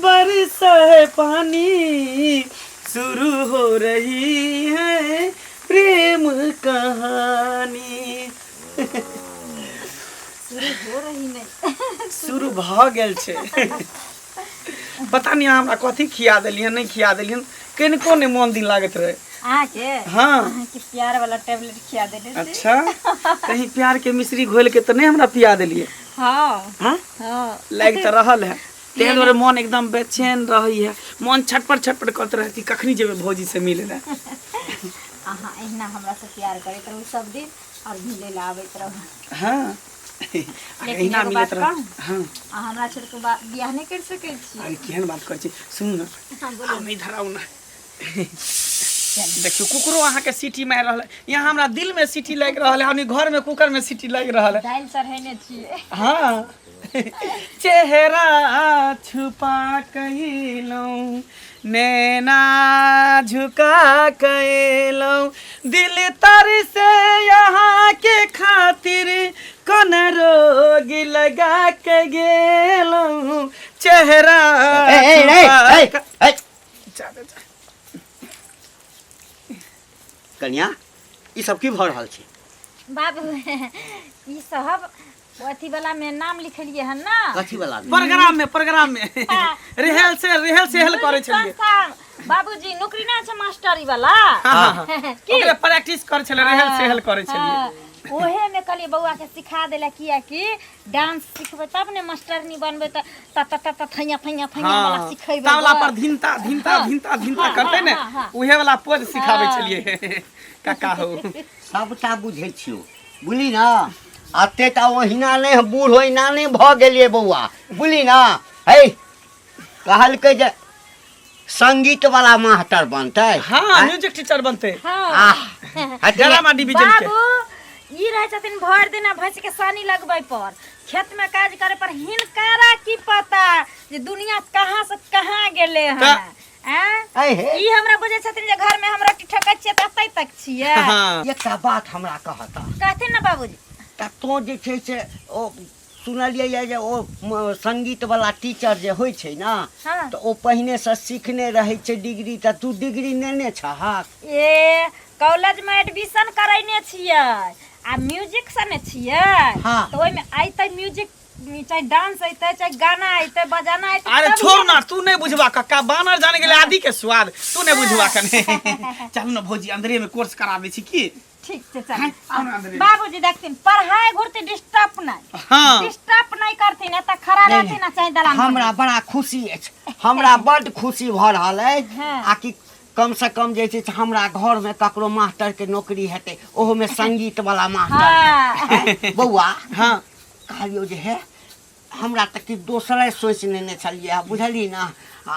बरस है पानी शुरू हो रही है प्रेम कहानी
शुरू हो रही नहीं
शुरू भऽ गेल छै पता नहि अहाँ हमरा कथी खिया देलियन नहि खिया देलियन कनिको नहि मोन दिन लागैत रहे
अहाँके
हाँ
अहाँके प्यार वाला टेबलेट खिया देने छी
अच्छा कहीं प्यार के मिश्री घोल के तऽ नहि हमरा पिया देलियै
हाँ
हाँ
हाँ
लागि तऽ रहल है ताहि दुआरे मन एकदम बेचैन रहै है मन छटपट छटपट करैत रहै कि कखनी जेबै भौजी से मिले लए
अहाँ एहिना हमरा से प्यार करैत रहू सब दिन और मिले ला आबैत रहू
हाँ आ
लेकिन
एहिना
एगो
मिलैत
बात
रह
कहूँ?
हाँ
अहाँ हमरा छोड़ के बियाह नहि करि सकै छी
अरे केहन बात करै छी सुनू ने
हाँ, बोलू।
आउ नहि धराउ ने देखियौ कुकरो अहाँके सीटी मारि रहल है यहाँ हमरा दिल में सीटी लागि रहल है और घर में कुकर में सीटी लागि रहल है
दालि चढ़ेने छियै
हाँ चेहरा छुपा कहिलहुँ नैना झुका कएलहुँ दिल तर से यहाँ के खातिर कोन रोग लगा के गेलहुँ चेहरा
ए, ए, ए,
छुपा
ए,
क-
ए,
जा, जा, जा।
कनिया ई सब की भऽ रहल छै
बाबू ई सब अथी वाला में नाम लिखलिए हन ना
कथी वाला में?
प्रोग्राम में प्रोग्राम में रिहल से रिहल सेहल करै छलियै
बाबूजी नौकरी ना छै मास्टरी वाला
हाँ, हाँ, हाँ।
की
ओकरे प्रैक्टिस करै छलियै रिहल सेहल करै छलियै
हाँ, ओहे में कहलिए बौआ के सिखा देला किया कि डांस सिखबै तब ने मास्टरनी बनबै तऽ त त त त थैया थैया थैया वाला
हाँ
सिखेबै
तबला
बौआ।
पर धिनता धिनता धिनता धिनता
हाँ,
करतै ने
हाँ, हाँ।
उहे वाला पोज सिखाबै
हाँ।
छलियै काका हो
सबटा बुझै छियौ बुझली ने एते टा ओहिना नहि बूढ़ ओहिना नहि भऽ गेलियै बौआ बुझली ने है कहलकै जे संगीत वाला मास्टर बनतै
हाँ
आँय?
म्यूजिक टीचर बनतै
हाँ
आह हट रे।
ड्रामा डिवीजन के
बाबू ई रहै छथिन भरि दिन भैंस के सानी लगबै पर खेत में काज करे पर हिनकारा की पता जे दुनिया कहाँ से कहाँ गेले हन आँय?
ऐ हे
ई हमरा बुझै छथिन जे घर में हम रोटी ठकै छियै तऽ एतै तक छियै
हाँ
एकटा बात हमरा कहता
कहथिन ने बाबूजी
तऽ तोँ जे छै से ओ सुनलियै यऽ जे ओ संगीत वाला टीचर जे होइ छै ने
हाँ।
तऽ ओ पहिनेसँ सीखने रहै छै डिग्री तऽ तू डिग्री नेने छहक
ए कॉलेज में एडमिशन करैने छियै आ म्यूजिक से ने छियै
हाँ।
तऽ ओहिमे अयतै म्यूजिक चाहे डांस अयतै चाहे गाना अयतै बजाना अयतै
अरे
तभिए
छोड़ ना तू नहीं बुझबा कक्का बानर जाने गेलै आदि के स्वाद तू नहीं बुझबा कने चल ना भौजी अंदरे में कोर्स करा दै छी की
ठीक छै चल
आउ ना अंदरे
बाबूजी देखथिन पढ़ाई घुरते डिस्टर्ब नहीं
हाँ
डिस्टर्ब नहीं करथिन एतऽ खड़ा
नहीं,
रहथिन आ चाहे दलान पर।
हमरा बड़ा खुशी अछि हमरा बड्ड खुशी भऽ रहल अछि
हाँ।
आ कि कम से कम जे छै से हमरा घरमे ककरो मास्टरके नौकरी हेतै ओहोमे संगीत वाला मास्टर
हाँ
बौआ
हाँ
कहलियौ जे हे हमरा तऽ किछु दोसरे सोचि नेने छलियै हँ बुझलियै ने आ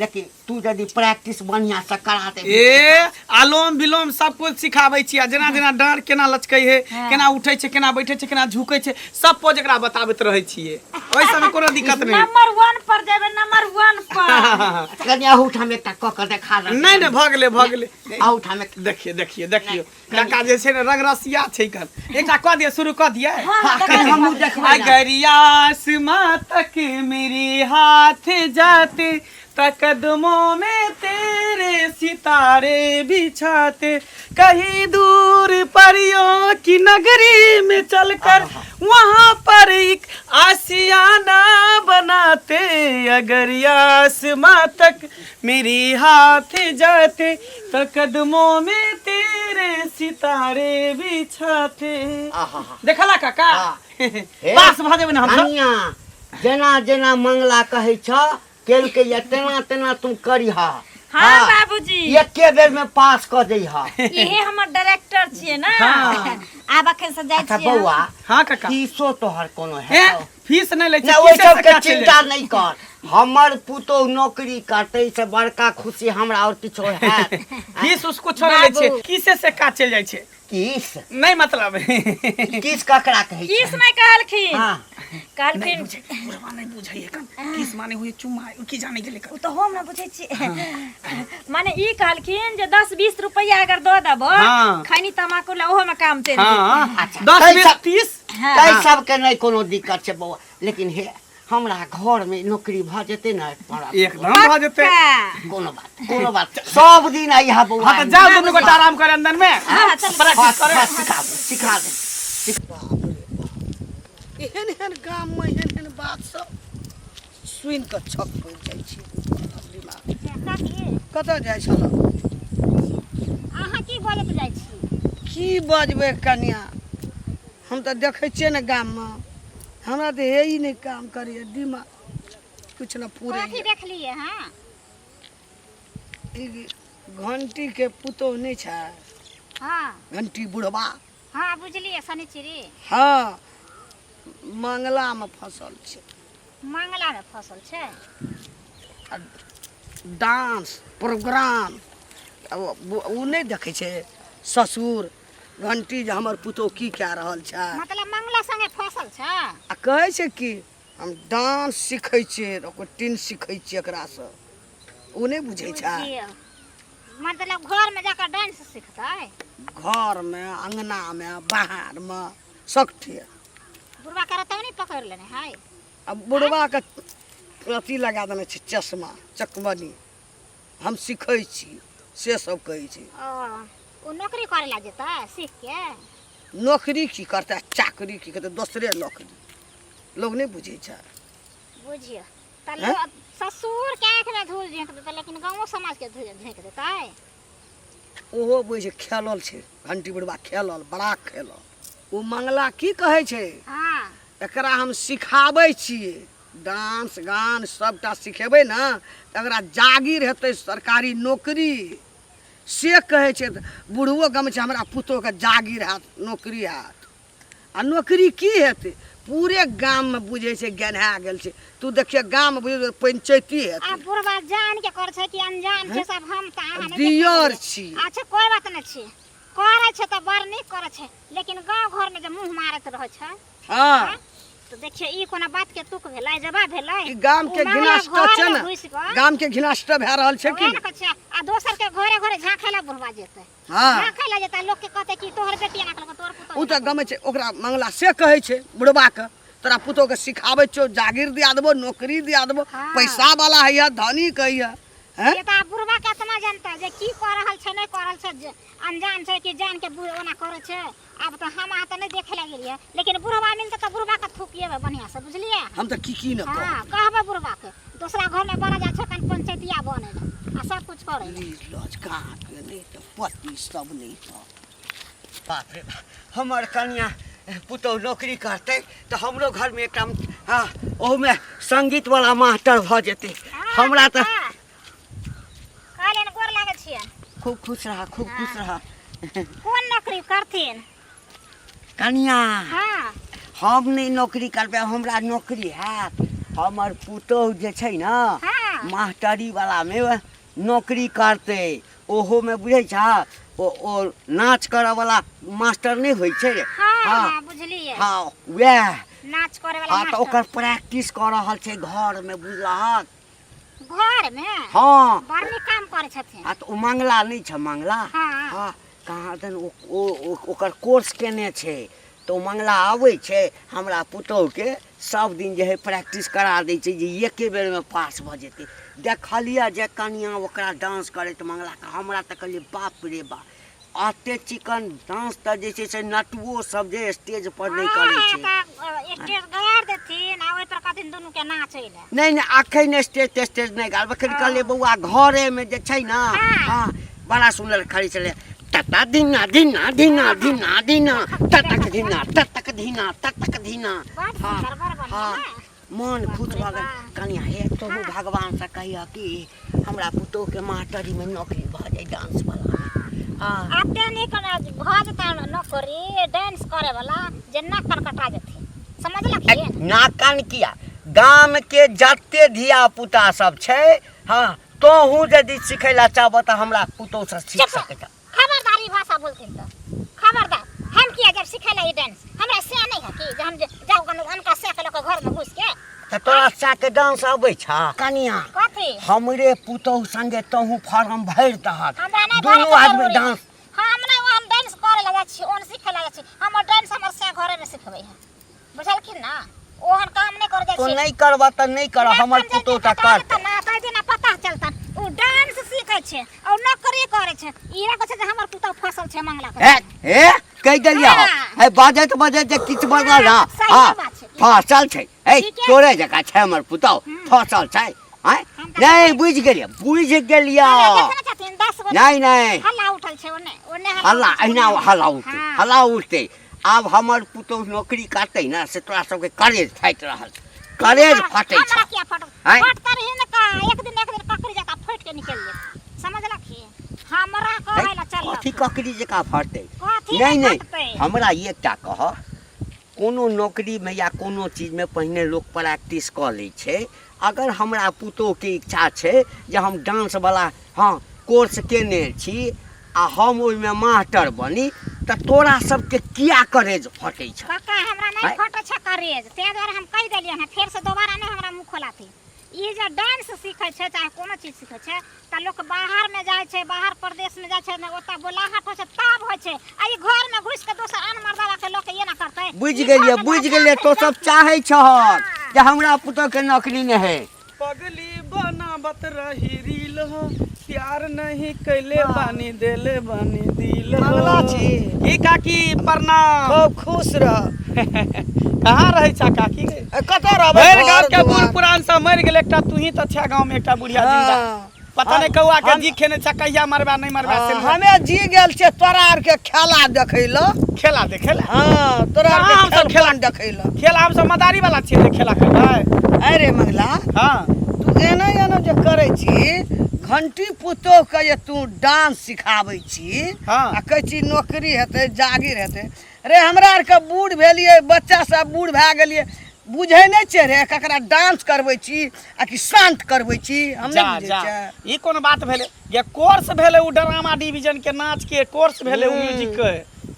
लेकिन तू यदि प्रैक्टिस बढ़िआँसँ करा देबही
ए आलोम विलोम सब कुछ सिखाबै छी आ जेना जेना डाँड़ केना लचकै है केना उठै छै केना बैठै छै केना झुकै छै सब पोज एकरा बताबैत रहै छियै ओहि सबमे कोनो दिक्कत नहि
नंबर वन पर जेबै नंबर वन पर
कनि अहूठाम एकटा कऽ कऽ देखा दे
नहि नहि भऽ गेलै भऽ गेलै
अहूठाम एक
देखियौ देखियौ देखियौ काका जे छै ने रंग रसिया छै कन एकटा कऽ दिअ शुरू कऽ दिअ
हाँ,
कनि हमहूँ देखबै ने।
अगर आसमां तक मेरे हाथ जाते त कदमों में तेरे सितारे बिछाते कहीं दूर परियों की नगरी में चलकर वहाँ पर एक आशियाना बनाते अगर आसमां तक मेरे हाथ जाते त कदमों में तेरे सितारे बिछाते
आहा
देखला काका
हाँ। हे।
पास भऽ जेबै ने हम सब
कनिया जेना जेना मंगला कहै छ केलकै या तेना तेना तुम करिह
हाँ बाबूजी
एके बेर में पास कऽ दै हा
इहे हमर डायरेक्टर छियै ना
हाँ।
आब अखन से जाइ
अच्छा
छियै हम।
बौआ
हाँ काका
फीसो तोहर कोनो
ए
है
फीस नहि लै छै
नहि ओहि
किसे से
सबके
काटि लै
चिंता
छै।
नहि कर हमर पुतोह नौकरी करतै से बड़का खुशी हमरा और किछो हैत
फीस उसको छोड़ लै छै
बाबू।
किसे से काज चलि जाइ छै
किस
नहि मतलब
किस ककरा कहै छै
किस नहि कहलखिन
हाँ
कहलखिन
बुढ़वा नहि बुझै एखन किस माने हुए चुम्मा ओ की जाने गेलै
ओ तऽ हम ने बुझै छियै माने ई कहलखिन जे 10-20 रुपैआ अगर दऽ देबो
हाँ।
खैनी तमाकू ला ओहो में काम चलि जेतै।
हाँ
अच्छा,
10
तै
20
सब-
30
हाँ।
तै सबके नहि कोनो दिक्कत छै बौआ लेकिन हे हमरा घरमे नौकरी भऽ जेतै ने हमरा
एकदम भऽ जेतै
पक्का।
कोनो बात कोनो बात सब दिन अइहा बौआ
हाँ तऽ जाउ दुनू गोटा आराम करे अंदर में
हाँ, चल।
प्रैक्टिस करे
हाँ, सिखा दे सिखा दे
बाप रे बाप एहन एहन गाममे एहन एहन बात सब सुनि कऽ छक पड़ि जाइ छी दिमाग
काकी
कतऽ जाइ छलहुँ
अहाँ की बजैत जाइ छी
की बजबै कनिया हम तऽ देखै छियै ने गाममे हमरा तऽ हे ही नहि काम करैए दिमाग किछु ने
कथी
फुरैए
देखलियै हँ
ई घंटीके पुतोहु नहि छै
हँ
घंटी बुढ़बा
हँ बुझलियै शनिचरी
हँ मंगलामे फसल छै
मंगलामे फसल छै
आ डांस प्रोग्राम ओ नहि देखै छै ससुर घंटी जे हमर पुतोहु की कए रहल छै
मतलब मंगला संगे फसल छै
आ कहै छै कि हम डांस सीखै छियै ओकर टीन सीखै छियै एकरासँ ओ नहि बुझै छै
बुझियौ मतलब घरमे जाकऽ डांस सिखतै
घरमे अङ्गनामे बाहरमे सगठे
बुढ़बा करत तब नहि पकड़ि लेने है
आ बुढ़बाके अथी लगा देने छै चश्मा चकमनी हम सीखै छी से सब कहै छै
ओ ओ नौकरी करै लए जेतै सीख के
नौकरी की करतै चाकरी की करतै दोसरे नौकरी लोग नहि बुझै छै
बुझियौ तऽ
हैं?
ससुर के आँखिमे धूल झोंकि देतै लेकिन गाँवो समाजके धूल झोंकि देतै
ओहो बुझै छै खेलल छै घंटी बुढ़बा खेलल बड़ा खेलल ओ मंगला की कहै छै
हँ
एकरा हम सिखाबै छियै डांस गान सबटा सिखेबै ने तऽ एकरा जागीर हेतै सरकारी नौकरी से कहै छै तऽ बुढ़बो गम छै हमरा पुतोहके जागीर हैत नौकरी हैत आ नौकरी की हेतै पूरे गाममे बुझै छै गेन्हा गेल छै तू देखिए गाममे बुझै पंचैती
आ
हेतै
बुढ़बा जान के करै छै कि अनजान छै सब हम तऽ अहाँ नहि
दियर
देखलियै।
छी
अच्छा कोइ बात नहि छै करै छै तऽ बड़ नीक करै छै लेकिन गाँव घरमे जे मुँह मारैत रहै छै
हँ
तऽ देखियौ ई कोनो बात के तुक भेलै जवाब भेलै
ई गाम के
ओ मामला
घिनाष्ट छै
घरमे
ने
घुसि कऽ
गाम के घिनाष्ट भए रहल छै कि
वएह ने कहै छै आ दोसर के घरे घरे झाँकै लए बुढ़वा जेतै
हँ
झाँकै लए जेतै लोक के कहतै कि तोहर बेटी एना केलकौ तोहर पुतोह
ओ
एना
तऽ गमै छै ओकरा मंगला से कहै छै बुढ़बाके तोरा पुतोहके सिखाबै छियौ जागीर दिया देबो नौकरी दिया देबो
हँ।
पैसा वाला हैया धनिक हैया हैं
से तऽ आब बुढ़वा के आत्मा जानतै जे की कऽ रहल छै नहि कऽ रहल छै जे अनजान छै कि जान के बुढ़ ओना करै छै आब तऽ हम अहाँ तऽ नहि देखे लए गेलियै लेकिन बुढ़वा मिलतै तऽ बुढ़वा के थुकिएबै बढ़िआँ से बुझलियै
हम तऽ की की ने
हँ
कहब
कहबै बुढ़वा के दोसरा घरमे बड़ा जाइ छै कन पंचैतिया बनै लए आ सब कुछ करै लए
लीज काके नहि तऽ पति सब नहि तऽ
बाप रे बाप हमर कनिया पुतहु नौकरी करतै तऽ हमरो घरमे एकटा हँ ओहूमे सङ्गीतवला मास्टर भऽ जेतै हमरा तऽ
कहलियनि गोर लागै छियनि
खूब खुश रह खूब खुश रह
कोन नौकरी करथिन
कनिया
हँ
हम नहि नौकरी करबै हमरा नौकरी हैत हमर पुतोहु जे छै ने
हँ।
मास्टरी वलामे नौकरी करतै ओहोमे बुझै छह ओ नाच करऽवला मास्टर नहि होइ छै
हँ हँ बुझलियै
हँ वएह
नाच करे वाला
हँ तऽ
मास्टर
ओकर प्रैक्टिस कऽ रहल छै घरमे बुझलहक
घरमे
हँ
बड़ नीक काम करै छथिन
आ तऽ ओ मंगला नहि छै मंगला
हँ।
हँ कहाँ दन ओ ओ ओकर कोर्स केने छै तऽ ओ मंगला आबै छै हमरा पुतोहुके सब दिन जे है प्रैक्टिस करा दै छै जे एके बेरमे पास भऽ जेतै देखलियै जे कनिया ओकरा डांस करैत मंगलाके हमरा तऽ कहलियै बाप रे बाप अते चिकन डांस तऽ जे छै से नटुओ सब जे स्टेज पर नहि करै छै
स्टेज गाड़ि देथिन आ ओहि पर कहथिन दुनू के नाचै लए
नहि नहि अखन स्टेज तेस्टेज नहि गाड़ब अखन कहलियै बौआ घरेमे जे छै ने हँ बड़ा सुन्दर खड़ी छलै तता दिना दिना दिना दिना दिना ततक दिना ततक दिना ततक दिना
बड़
हँ
सुन्दर बड़ बढ़िआँ
हँ
ने।
मन खुश
बाप रे
भऽ गेल।
बाप।
कनिया हे, तोहू भगवानसँ कहिह कि हमरा पुतोहके मास्टरीमे नौकरी भऽ जाय डांस वला। हँ।
आब ते नहीं कोना भऽ जेता नौकरी डांस करे वाला जे नाक कान कटा जेतै, समझलखिन?
नाक कान किया, गाम के जते धिया पुता सब छै। हँ, तोहू यदि सिखै ला चाहबह तऽ हमरा पुतोह से सीख
चुप।
सकै छ।
खबरदार ई भाषा बोलथिन तऽ खबरदार। हम किया जब सिखै ला ई डांस? हमरा से नहीं है कि जे हम जे जाउ कन अनका से के लऽ के घर में घुस के।
तऽ तोरा सए के डांस अबै छ? कनिया,
कथी?
हमरे पुतोह संगे तोहू फॉर्म भरि दहक,
हमरा नहीं
दुनू
भरे के
आदमी
जरूरी।
डांस।
हम नहीं, हम डांस करे ला जाइ छी, ओन सिखे ला जाइ छी। हमर डांस हमर से घरे में सिखबै है, बुझलखिन ना? ओहन काम नहीं करे जाइ
तो
छी।
नहीं करबह तऽ नहीं करह, हमर पुतोह तऽ करतै
ना। तै दिना पता चलतन। उ डांस सीखै छै और नौकरी करै छै। ई रखै छै जे हमर पुतोह फसल छै मंगला के।
हे हे, कहि देलियै।
हाँ।
हे, बाजैत बाजैत जे किछु बजल ना।
सही
हँ,
बात छै।
फसल छै हे।
ठीके।
तोरे जकाँ छै हमर पुतोह, फसल छै। आँय?
हम तऽ-
नहि, बुझि गेलियै, बुझि गेलियै।
देखै ने छथिन 10 गो
नहि नहि,
हल्ला उठल छै ओने ओने।
हल्ला
उठल छै,
अहिना
ओने।
हल्ला उठतै।
हाँ।
हल्ला उठतै। आब हमर पुतोह नौकरी करतै ने, से तोरा सबके करेज फाटि रहल छै, करेज फाटै
हमरा
छै।
किया फटत?
आँय?
फटतै रही ने का एक दिन एक दिन ककड़ी जकाँ फटि के निकलि जेतै, समझलखिन? हमरा कहै ला चल।
कथी ककड़ी जकाँ फटतै?
कथी
नहि नहि,
फटतै?
हमरा एकटा कह, कोनो नौकरीमे या कोनो चीजमे पहिने लोक प्रैक्टिस कऽ लै छै। अगर हमरा पुतोहके इच्छा छै जे हम डांसवला, हँ, कोर्स केने छी आ हम ओहिमे मास्टर बनी, तऽ तोरा सबके किया करेज फटै छ?
कक्का, हमरा नहि
आँय?
फटै छै करेज, ताहि दुआरे हम कहि देलियै हँ, फेरसँ दोबारा नहि हमरा मुँह खोलाथि। ई जे डांस सीखै छै चाहे कोनो चीज सीखै छै तऽ लोक बाहरमे जाइ छै, बाहर प्रदेशमे जाइ छै ने, ओतऽ बोलाहट होइ छै तब होइ छै। आ ई घरमे घुसि कऽ दोसर आन मर्दाबाके लऽ कऽ एना करतै।
बुझि
ई
गेलियै,
घरमे
बुझि
भाषा
गेलियै। तो सब चाहै छहक जे हमरा पुतोहके नौकरी नहि हइ।
पगली बनावत रही रील हो, प्यार नहीं कैले बानी, देले बानी दिल हो।
मंगला छी।
की काकी, प्रणाम।
खूब खुश रह।
कहाँ रहै छा काकी गे?
ए, कतऽ रहबै?
भरि
घर
गाँव के बूढ़
दुआर।
पुरान सब मरि गेल, एकटा तू ही तऽ छा गाँव में एकटा बुढ़िया जिंदा।
हाँ।
पता नहीं कौआ के
हम-
जी खेने छा, कहिया मरबा नहीं मरबा से।
हाँ, हमे जी गेल छियै तोरा आरके खेला देखै लए।
खेला देखे ला?
हाँ, तोरा
कहाँ
आरके
हमसब
खेल
खेला-
पान देखै लए।
खेला हम सब मदारी वाला छियै जे खेला करबै?
अरे मंगला,
हाँ,
तू एना एना जे करै छी, घंटी पुतोह के जे तू डांस सिखाबै छी,
हाँ।
आ कहै छी नौकरी हेतै, जागीर हेतै। रे, हमरा आरके बूढ़ भेलियै, बच्चा सब बूढ़ भए गेलियै, बुझै नहि छियै रे ककरा डांस करबै छी आ कि शान्त करबै छी, हम
जा
नहि बुझै
जा
छियै।
ई कोन बात भेलै जे कोर्स भेलै उ ड्रामा डिवीजन के नाच के कोर्स भेलै, उ म्यूजिक के।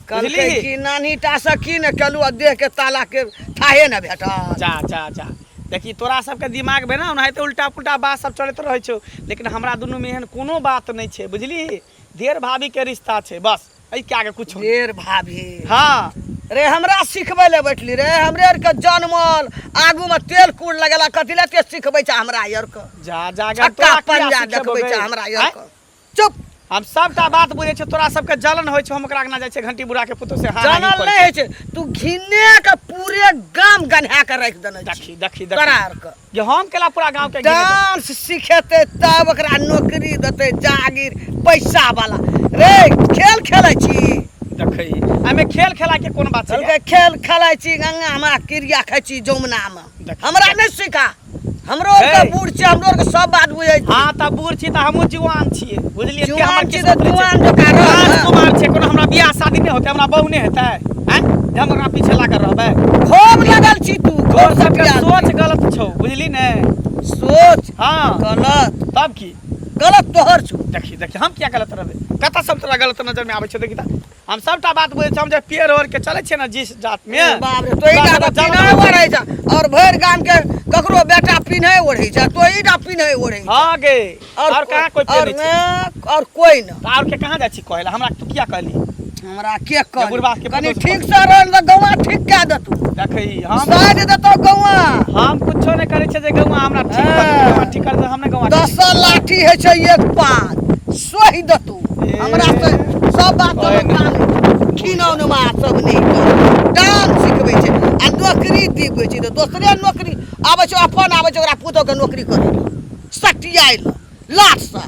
कहलकै
बुझलिही?
कि नानी टा से की ने केलू आ देह के ताला के थाहे ने भेटल।
जा जा जा, देखी तोरा सबके दिमाग में ना ओनाहिते उल्टा पुल्टा बात सब चलैत रहै छौ, लेकिन हमरा दुनू में एहन कोनो बात नहि छै, बुझलिही? देर भाभी के रिश्ता छै, बस एहि के आगे कुछो नहि।
देर भाभी?
हाँ।
रे, हमरा सिखबै लए बैठली रे? हमरे आरके जनमल आगूमे तेल कूड़ लगेला, कथी लए ते सिखबै छै हमरा आरके?
जा जा गे,
छक्का
तोरा किया
पंजा
सिखेबौ
देखबै
गे?
छै हमरा
आँय?
आरके? चुप।
हम सबटा बात बुझै छियै, तोरा सबके जलन होइ छौ, हम ओकरा अंगना जाइ छियै, घंटी बुढ़ा के पुतोह से हाँ हाँ ही
जानल
करै
नहि होइ छै, तू घिने के पूरे गाम गन्हा के राखि देने
छै।
छी।
देखी देखी
तोरा
देखी
आरके
जे हम केला पूरा गांव के घिने देबै।
डांस सिखेतै तब ओकरा नौकरी देतै, जागीर पैसा वाला। रे, खेल खेलै छी?
देखै, एहिमे खेल खेला के कोन बात छै?
कहलकै खेल खेलै छी गंगा मे, क्रिया खाइ छी जमुना मे।
देख-
हमरा नहि सिखा, हमरो आरके
हे।
बूढ़ छै, हमरो आरके सब बात बुझै छी।
हाँ, तऽ बूढ़ छी तऽ हमहूँ जुआन छियै, बुझलियै?
जुआन
हमर
छी
किस्मत
तऽ
रहै छै।
जुआन जकाँ रह ने।
राजकुमार छै, कोनो हमरा बियाह शादी नहि होतै, हमरा बहू नहि हेतै? आँय, जे हम ओकरा पीछे लागल रहबै?
खूब लगल छी तू,
तोर
खूब
सबके
सटियाल।
सोच गलत छौ, बुझली ने?
सोच
हाँ
गलत?
तब की?
गलत तोहर छौ।
देखी देखी, हम किया गलत रहबै? कतऽ सब तोरा गलत नजर में आबै छौ? देखी तऽ, हम सबटा बात बुझै छी। हम जे पेड़ ओढ़ के चलै छियै ने जिस जात में,
बाप रे, तोही टा
तोरा
तऽ
जलन
पिन्है ओढ़ै छ और भरि गाम के ककरो बेटा पिन्है ओढ़ै छ, तोही टा पिन्है ओढ़ै छ।
हाँ गे, और कहाँ कोई
और
पेड़ छै?
ने, और कोई न।
तऽ और के कहाँ जाइ छी कहै लए? हमरा तू किया कहली?
हमरा के कहली?
बुढ़बा के
कनि
पुतोहु से
ठीक से रह तऽ गौआ ठीक कए देतौ।
देखै, हम
साइड देतौ गौआ।
हम कुछो नहि करै छियै जे गौआ हमरा ठीक कर
हाँ।
गौआ ठीक कर दे, हम नहि गौआ ठीक
10 लाठी होइ छै एक पात, सोहि देतौ।
ए।
हमरा से सब बात
ओए
तोरा जानै खिनौनमा सब नहि कर। डांस सिखबै छै आ नौकरी दिबै छै तऽ दोसरे नौकरी आबै छै, अपन आबै छै ओकरा पुतोहके नौकरी करै लए सटियाइ लए लाट सँ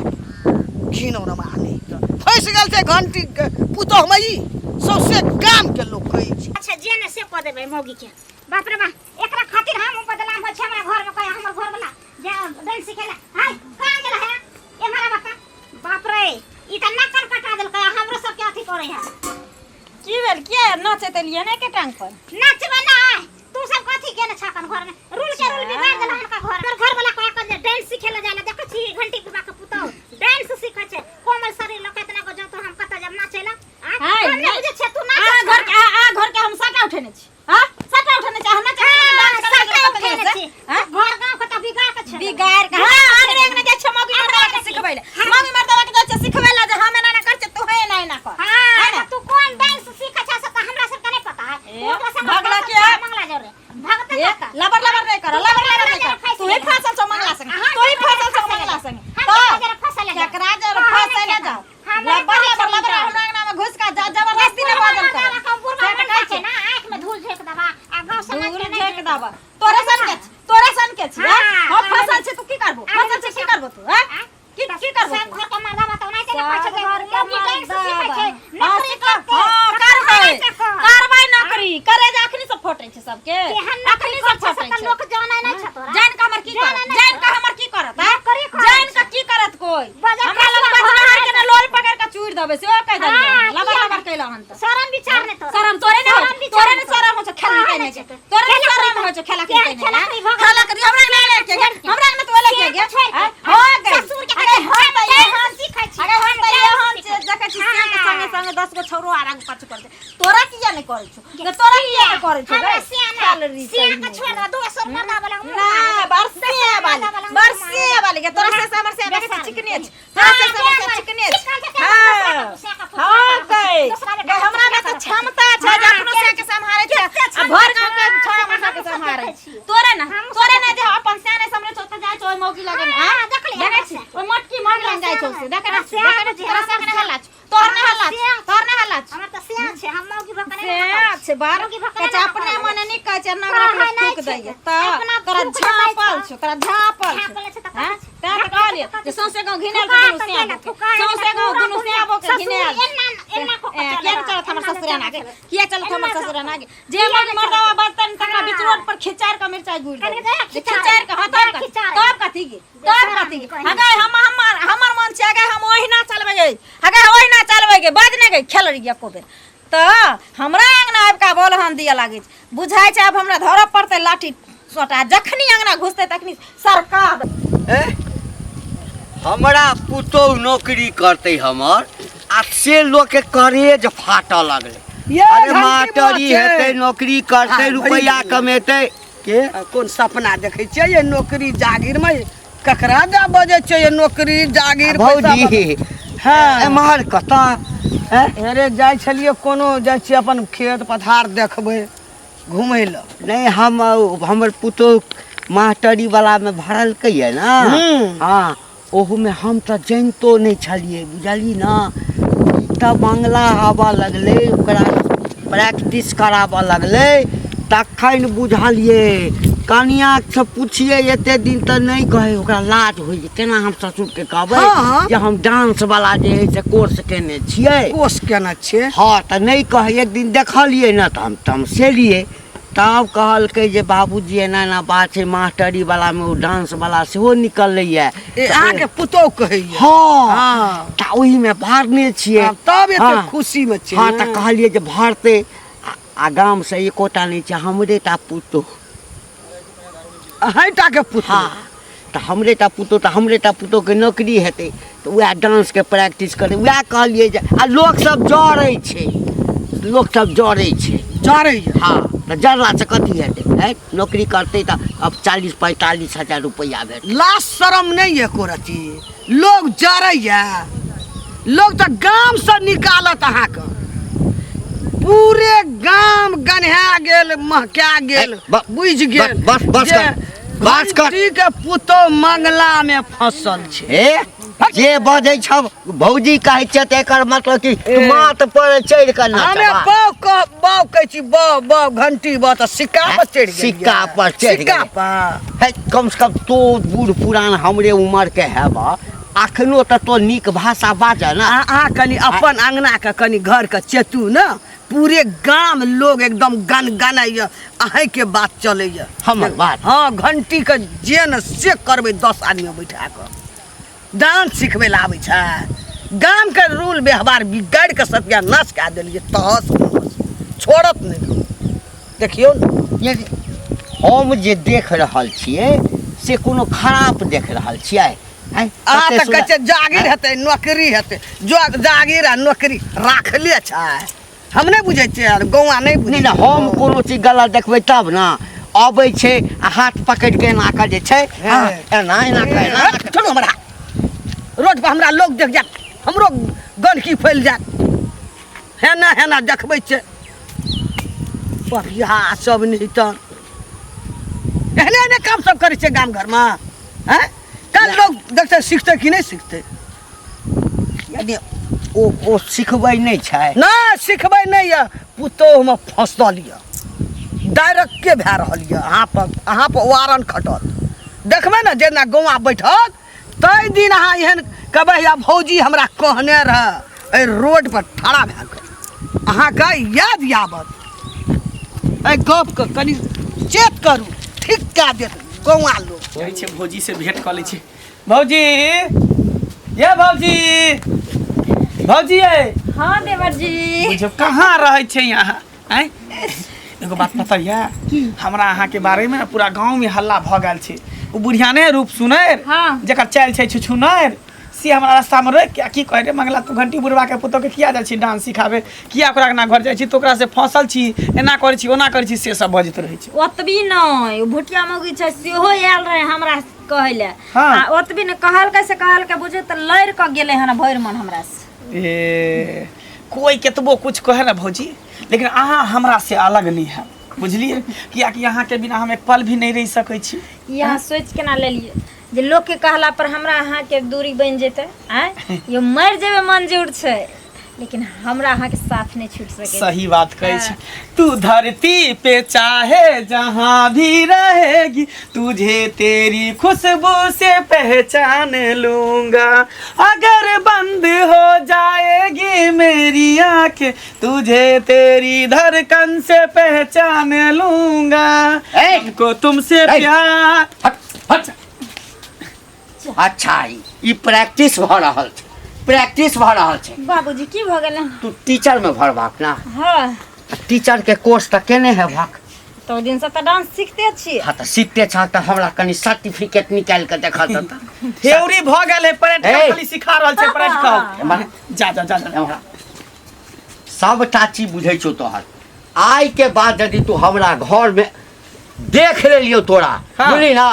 घिनौनमा नहि तऽ फँसि गेल छै घंटी के पुतोहमे, ई सौंसे गामके लोक कहै छै।
अच्छा, जे ने से कऽ देबै मौगी के। बाप रे बाप, एकरा खातिर खातिर हम बदनाम होइ छै हमरा घर में कहे हमर घर वाला जे डांस सिखेला हाय कहाँ गेल है ए मारा बता बाप रे ई त नक्कल कटा देलकै हमरो सबके अथी करे है
की भेल किया नचैत एलियै ने एके टांग पर
नचबे ना तू सब कथी केने छ अपन घर में रूल के रूल बिगाड़ देला हनका घर हमर घर वाला कहे कर जे डांस सिखे ला जाला देखै छी घंटी बुढ़बा के पुतौ डांस सिखे छै कोमल शरीर लके इतना को जतो हम कत जब नाचेला आ
हाय,
हम नहीं
नहीं।
बुझे छै तू
आ
नाच
घर के आ आ घर के हम साटा उठेने छी हां साटा उठेने छी हम नचे डांस करे
साटा उठेने छी
हां
घर गांव के त बिगाड़ के छै
बिगाड़ के हां आंगने आंगने जाइ छै मौगी मर्दावा के सिखबै ले मौगी मर्दावा के जाइ छै सिखबै ले जे हम एना एना कर छै तू एना एना कर
हां
है ना?
तू कोन डांस सीखे छै से त हमरा सब के नहीं पता है
ए,
तू ओकरा संग
भगला
फंसल
के?
छै, मंगला जरे भगत
ए, लबर लबर नहीं कर लबर लबर नहीं कर तू ही फसल छौ मंगला संगे तू ही फसल छौ मंगला संगे
हम केकरा जरे फसल ले
केकरा जरे फसल ले जाओ लबर लबर लबर हमरा अंगना में घुस के जा जबरदस्ती ने बाजल कर
बुढ़वा मन छै ना आंख में धूल झोंक दबा आ गांव समाज
दूर
के नहीं
झेक दाबा तोरे सन के तोरे सन के छी
हाँ,
हम
हाँ,
फसल छी तू की करबो
हाँ,
फसल छी की करबो तू हां की की करबो
सब
तू?
घर के मर्दा बताओ नहीं तेरे
सब
पाछे
घर के
मौगी डांस सीखे छै
मर्दाबा। हाँ,
नौकरी
सीखो।
करते
हाँ, करबै करबै नौकरी करे जे अखनी सब फटै छै सबके
केहन नौकरी
अखनी सब
करछे से
फटै
त
छै
लोक जानै नहि छै तोरा
जान के हमर की
जानै
करत
नहि
जान
छौ।
के हमर की करत हां
नौकरी करै
जान के की करत कोई
बजट
हमरा लग
कसुआ
बजनहार के
घर
ने लोल पकड़ के चूर देबै सेहो कहि देलियै
हाँ,
लबर
किया
लबर कैला हन त
शरम विचार नहि तोरा
शरम तोरे ने
शरम
होइ
विचार
तोरे ने
नहि
शरम होइ छौ खेल
हाँ,
के
नहि
नहि
छै।
तोरे ने
खेला
शरम
करी
होइ छौ खेला
केहन
के नहि
खेला करी भऽ गेल।
खेला करी हमरा नहि ले के हमरा नहि तो ले के गे
छोड़ि के।
आँय? हो गई
ससुर के
अरे
कहै
हम
छै,
तऽ
हम
एहन
सीखै छी।
अरे हम तऽ एहन
सीखै
छै देखै छी
हाँ।
से के संगे संगे 10 गो छौरो आर आगू पाछू करतै तोरा किया नहि करै छौ गे तोरा किया नहि करै छौ
हमरा
गे
सियाना
कैलोरी
सिया
सही
के छोड़ दे दोसर मर्दा वाला मुँह
ना
मारे।
बरसे वाली
मर्दा वाला मुँह
बरसे
मारे।
वाली गे तोरा से हमर से देखै छी चिकने छै तोरा
हाँ,
से हमर से
बे,
चिकने छै
चिकन छै,
हाँ
दोसरा के पुछा
हाँ
के
गई
दोसरा के
गे हमरा में तऽ क्षमता छै जे
हाँ,
अपनो से के सम्हारै छै आ भर गांव के छोड़ा मुसा के
हमहूँ सब
सम्हारै
देखै छियै।
तोरे ना
हमहूँ सब
तोरे ना जे अपन सियाने सम्हरै छौ तऽ जाइ छौ ओहि मौगी लगन
हाँ,
हां
देखलियै
देखै
हमरा
छी
से।
ओहि मोटकी मौगी लग जाइ छौ से देखै ना
हमरा
देखै ना
से
तोरा
हमरा
से के
से।
ना हल्ला छौ तोहर ना हल्ला छौ
से।
तोहर ना हल्ला छौ
हमर तऽ सिया छै हम मौगी भऽ कऽ नहि
से
ना
छै बार
मौगी भऽ कऽ
कहै छै
नहि ना
अपने
करबै।
मने नहि कहै छै ना
कहै
ओकरा
नहि
थूक
छै।
दैए तऽ
अपना
तोरा
थूक दै
झाँपल
छौ।
छौ तोरा झाँपल छौ
झाँपल छै तऽ
हैं?
कथी छै?
तैं तऽ कहलियै जे सौंसे गाँव घिनायल छै
थुका
दुनू
तऽ
सियाबो
गेल,
के
थुका तऽ
सौंसे गाँव
पूरा
दुनू
दुनिया।
सियाबो के
ससुर
घिनायल
एना एना कऽ कऽ
ए,
चलै
किया नहि चलत हमर
एना
ससुर एना के
चलै।
किया चलत हमर
एना
ससुर एना के जे
किया
मौगी
नहि
मर्दावा
चलत?
बजतनि तकरा बीच
हाँ।
रोड पर खिचारि कऽ मिरचाइ गुड़ि
कनि
देबै
दे,
जे
खिचारि।
खिचारि कऽ हँ तब
दे,
कथी
खिचारि।
तब कथी गे तब कथी गे
कही।
अगे हम हमर हमर मन छै अगे हम ओहिना चलबै गे अगे ओहिना चलबै गे बाज नहि गे खेल रही एको बेर तऽ हमरा अङ्गना आबि कऽ बोल हन दिअ लागै छै बुझाइ छै आब हमरा धरऽ पड़तै लाठी सोटा जखनी अङ्गना घुसतै तखनी सरकार
ए? हमरा पुतोहु नौकरी करतै हमर आ से लोकके करेज फाटऽ लगलै
ये
अरे
घंटी
मास्टरी
बात छै।
हेतै नौकरी करतै
हाँ,
रुपैआ
बड़ी-
कमेतै के
आ, कोन सपना देखै छियै ये नौकरी जागीर में ककरा जा बजै छै ये नौकरी जागीर पैसा
भौजी
हाँ।
एम्हर कतऽ हैं?
अरे जाइ छलियै कोनो जाइ छियै अपन खेत पथार देखबै घुमै लए
नहि हम हमर पुतोहु मास्टरी वलामे भरलकैए ने
हूँ।
हँ ओहूमे हम तऽ जनितो नहि छलियै बुझलियै ने तऽ बंगला आबऽ लगलै ओकरा प्रैक्टिस कराबऽ लगलै तखन बुझलियै कनिआँसँ पुछियै एते दिन तऽ नहि कहै ओकरा लाज होइ जे केना हम ससुरके कहबै
हँ।
जे हम डांसवला जे हइ से कोर्स केने छियै
कोर्स केने छियै
हँ तऽ नहि कहै एक दिन देखलियै ने तऽ हम तमसेलियै तब कहलकै जे बाबूजी एना एना बात छै मास्टरी वलामे ओ डांस वला सेहो निकललैए
ए अहाँके पुतोहु कहैया
हँ
हँ
तऽ ओहिमे भरने छियै
आब तब एते
हँ।
खुशीमे छियै
हँ तऽ कहलियै जे भरतै आ गामसँ एकोटा नहि छै हमरे टा पुतोहु
अहींटा के पुतोहु
हँ तऽ हमरे टा पुतोहु तऽ हमरे टा पुतोहुके नौकरी हेतै तऽ उएह डांसके प्रैक्टिस करै उएह कहलियै जे आ लोकसभ जरै छै लोकसभ जरै छै
जरैया
हँ तऽ जरलासँ कथी हेतै है नौकरी करतै तऽ आब 40-45 हजार रुपैआ भेटतै
लाज शरम नहि एको रति लोग जरैया लोग तऽ गामसँ निकालत अहाँके पूरे गाम गन्हा गेल महका गेल
ए, ब-
बुझि गेल
बस बस
जे
कर, बस कर।
घंटी के पुतोह मंगला में फसल छै
हे जे बजै छब भौजी कहै छै तऽ एकर मतलब कि तू माथ पर चढ़ि कऽ
हमे
नचबा
बाउ कह बाउ कहै छी बाउ बाउ घंटी बाउ तऽ सिक्का पर चढ़ि गेलियै।
सिक्का पर चढ़ि
सिक्का
गेलियै।
पर
हे कम से कम तो बूढ़ पुरान हमरे उम्र के हेबा अखनो तऽ तो नीक भाषा बाजऽ ने।
अहाँ कनि अपन अङ्गनाके कनि घरके चेतू ने, पूरे गाम लोग एकदम गन गनाइए, अहीँके बात चलैए।
हमर बात?
हँ, घंटीके जे ने से करबै, 10 आदमी बैठा कऽ डांस सिखबै लए आबै छै। गामके रूल व्यवहार बिगाड़ि कऽ सत्यानाश कए देलियै, तहस नहस छोड़त नहि, देखियौ ने।
यदि हम जे देख रहल छियै से कोनो खराब देख रहल छियै? आँय,
अहाँ
कते
तऽ कहै
सुन्दर-
छियै जागीर हेतै नौकरी हेतै, जो जागीर आ नौकरी राखले छै, हम नहि बुझै छियै आर गौआ नहि बुझै।
नहि नहि, हम कोनो चीज गलत देखबै तब ने। अबै छै आ हाथ पकड़ि के एना कऽ जे छै, हँ, एना एना कऽ एना
हट, छोड़ू हमरा, रोड पर हमरा लोग देख जायत, हमरो गंदगी फैल जायत। हेना हेना देखबै छै पपिया सब, नहि तऽ एहने एहने काम सब करै छै गाम घरमे। आँय, काल्हि लोग देखतै, सिखतै कि नहि सिखतै?
यदि ओ सिखबै नहि छै?
नहि, सिखबै नहि यऽ, पुतोहुमे फँसल यऽ, डायरेक्ट के भए रहल यऽ। अहाँ पर वारन खटत, देखबै ने जेना गौआ बैठत ताहि दिन अहाँ एहन कहबै, या भौजी हमरा कहने रहए। एहि रोड पर ठाढ़ा भए कऽ अहाँके याद आबत एहि गपके, कनि चेत करू, ठीक कए देत गौआ लोक।
जाइ छै भौजी से भेंट कऽ लै छी। भौजी, ये भौजी, भौजी ये।
हाँ देवर जी।
बुझियौ कहाँ रहै छै यहाँ? आँय, एगो बात पता यऽ? हमरा अहाँके बारेमे ने पूरा गाँवमे हल्ला भऽ गेल छै। ओ बुढ़िया ने रूप सुनैर, जेकर चालि छै छुछुनैर, से हमरा रास्तामे रोकि के आ की कहै रे मंगला, तू घंटी बुढ़बाके पुतोहके किया जाइ छी डांस सिखाबे, किया ओकरा अंगना घर जाइ छी, तऽ ओकरा से फँसल छी, एना करै छी, ओना करै छी, से सब बजैत रहै छै।
ओतबी नहि, ओ भुटिया मौगी छै सेहो आयल रहे हमरा कहै लए। आ ओतबी ने कहलकै से कहलकै, बुझू तऽ लड़ि कऽ गेलै हन भरि मन हमरा से।
ए कोई केतबो कुछ कहे ना भौजी, लेकिन अहाँ हमरा से अलग नहीं है, बुझलिए? कियाकि अहाँ के बिना हम एक पल भी नहीं रह सकै छी।
ई अहाँ सोचि केना लेलियै जे लोकके कहला पर हमरा अहाँके दूरी बनि जेतै? आँय यो, मरि जेबै मंजूर छै, लेकिन हमरा अहाँके साथ नहि छूटि सकै।
सही बात कहै छी। तू धरती पे चाहे जहाँ भी रहेगी, तुझे तेरी खुशबू से पहचान लूंगा। अगर बंद हो जाएगी मेरी आंखें, तुझे तेरी धड़कन से पहचान लूंगा।
ए!
हमको तुमसे
ए!
प्यार।
हट हट। अच्छा, ई प्रैक्टिस भऽ रहल छै, प्रैक्टिस भऽ रहल छै।
बाबूजी, की भऽ गेल?
तू टीचर में भरबाक ना?
हाँ।
टीचर के कोर्स तऽ केने हेबाक?
तऽ ओहि दिनसँ तऽ डांस सीखते छी।
हाँ, तऽ सीखते छह तऽ हमरा कनि सर्टिफिकेट निकालि कऽ देखा दऽ तऽ।
थ्योरी भऽ गेल है, प्रैक्टिकल
ए!
खाली सिखा रहल छै, प्रैक्टिकल।
एम्हर।
जा जा जा जा।
एम्हर। सबटा चीज बुझै छौ तोहर। आइ के बाद यदि तू हमरा घर में देख लेलियौ तोरा, बुझली ना,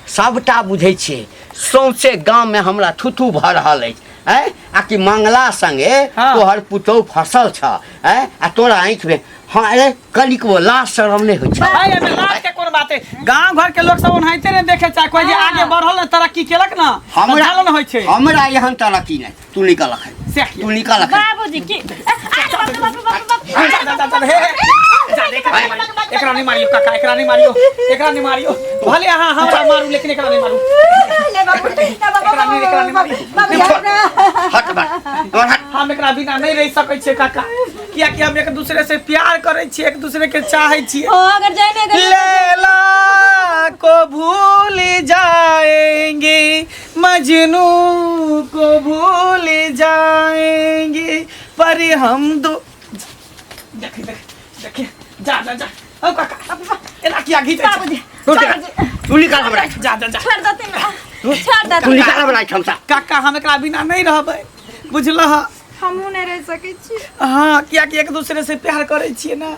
सबटा बुझै छियै। सौंसे गाममे हमरा थुथू भऽ रहल अछि, आँय, आ कि मंगला संगे तोहर पुतोहु फसल छ, आँय, आ तोरा आँखिमे, हँ, अरे कनिकबो लाज शरम नहि होइ छै?
भाई, एहिमे लाज के कोन बात है? गांव घर के लोग सब ओनाहिते ने देखे चाहे, कोई जे आगे बढ़ल ने, तरक्की केलक ना,
हमरा
हमरा ने होइ छै।
हमरा एहन तरक्की नहि। तू निकल अखन।
से किया?
तू निकल अखन।
बाबूजी की, ए, आ, बाप रे, बाप रे, बाप रे, बाप रे।
जा, जा, जा, जा, हे, हे। जा, एकरा नहीं मारियो, एकरा नहीं मारियो काका, एकरा नहीं मारियो, एकरा नहीं मारियो। भले अहाँ हमरा मारू, लेकिन एकरा नहीं मारू।
ले बाबू, ले बाबू,
एकरा नहीं, एकरा नहीं मारियो।
बाबू,
हट बा, एम्हर हट।
हम एकरा बिना नहीं रह सकै छियै काका, कियाकि हम एक दूसरे से प्यार करै छियै, एक दूसरे के चाहै छियै।
हो, अगर जाए नहीं, अगर
लैला को भूल जाएंगे, मजनू को भूल जाएंगे, पर हम दो। देख देख देख, जा जा जा, ओ काका, एना किया घीचै छै?
बाबूजी,
तू निकल, तू निकल हमरा।
जा जा जा।
छोड़ देते ना, छोड़
तू
देते।
निकल हमरा एहिठाम से।
काका, हम एकरा बिना नहीं रहबै, बुझलह?
हमहूँ नहि रहि सकै छी।
हाँ, कियाकि एक दूसरे से प्यार करै छियै ना।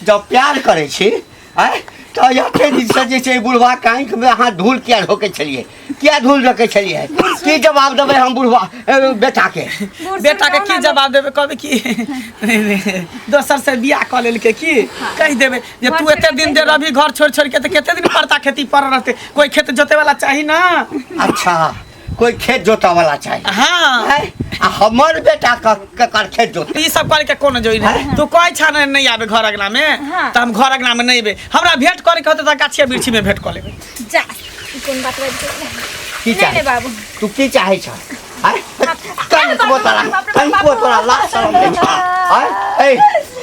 जब प्यार करै छी, आँय, तऽ एते दिनसँ जे छै बुढ़वा के आँखिमे अहाँ धूल किया झोकै छलियै? किया धूल झोकै छलियै? की जवाब देबै हम बुढ़वा बेटाके?
बेटा के की जवाब देबै? कहबै कि दोसर से बियाह कऽ लेलकै? की कहि देबै जे तू एते दिन दे रवि घर छोड़ि छोड़ि के, तऽ कते दिन पड़ता खेती पर रहतै? कोई खेत जोते वाला चाही ना।
अच्छा, कोई खेत जोतऽ वाला चाही?
हाँ।
आँय? आ हमर बेटा ककर खेत जोतै?
ई सब करे के कोनो जरूरी नहीं। तू कहै छा ने नहीं आबे घर अंगना में, तऽ हम घर अंगना में नहीं एबै। हमरा भेंट करे के होतै तऽ गाछिया बिरछी में भेंट कऽ लेबै।
जा, ई कोन बात बाजि गेलै?
की
नहि
चाहै
नहि बाबू
तू की चाहै छ आँय? कनिकबो तोरा कनिकबो तोरा लाज शरम नहि छ आँय? ए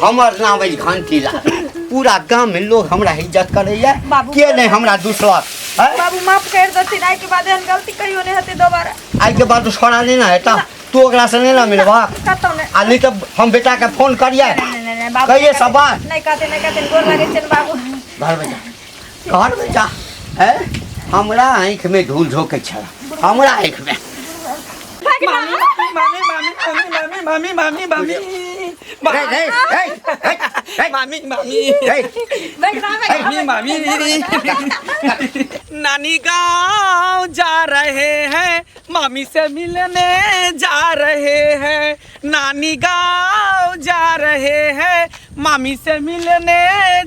हमर नाम अछि घंटीलाल पूरा गाम में लोग हमरा इज्जत करैया
बाबू।
के नहि हमरा दुसलक आँय?
बाबू माफ कर देथिन आइ के बाद एहन गलती कहियो नहि हेतै दोबारा
आइ के बाद छोड़ा नहि ने हेता तू ओकरा से नहि ने मिलबा
कतौ नहि
आ नहि तऽ हम बेटा के फोन करियै
नहि नहि नहि बाबू
कहिए सब बात
नहि कहते नहि कहते गोर लागै छनि बाबू
घर में जा घर में जा हैं हमरा आँखि में धूल झोंकै छला हमरा आँखि में
मामी मामी मामी मामी मामी मामी मामी
रे रे रे रे
मामी मामी
रे
मामी मामी नानी गांव जा रहे हैं मामी से मिलने जा रहे हैं नानी गांव जा रहे हैं मामी से मिलने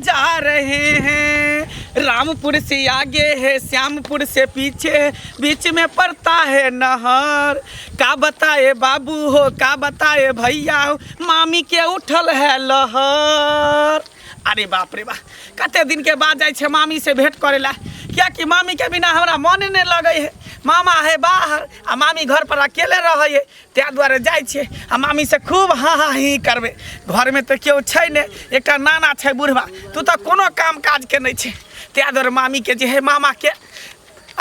जा रहे हैं रामपुर से आगे है श्यामपुर से पीछे है बीच में पड़ता है नहर का बताए बाबू हो का बताए भैया हो मामी के उठल है लहर अरे बाप रे बा कते दिन के बाद जाइ छै मामी से भेंट करे ला कियाकि मामी के बिना हमरा मन नहि लगै है मामा है बाहर आ मामी घर पर अकेले रहै है ताहि दुआरे जाइ छियै आ मामीसँ खूब हाँ हाँ ही करबै घरमे तऽ केओ छै नहि एकटा नाना छै बुढ़बा तू तऽ कोनो काम काजके नहि छै ताहि दुआरे मामीके जे है मामाके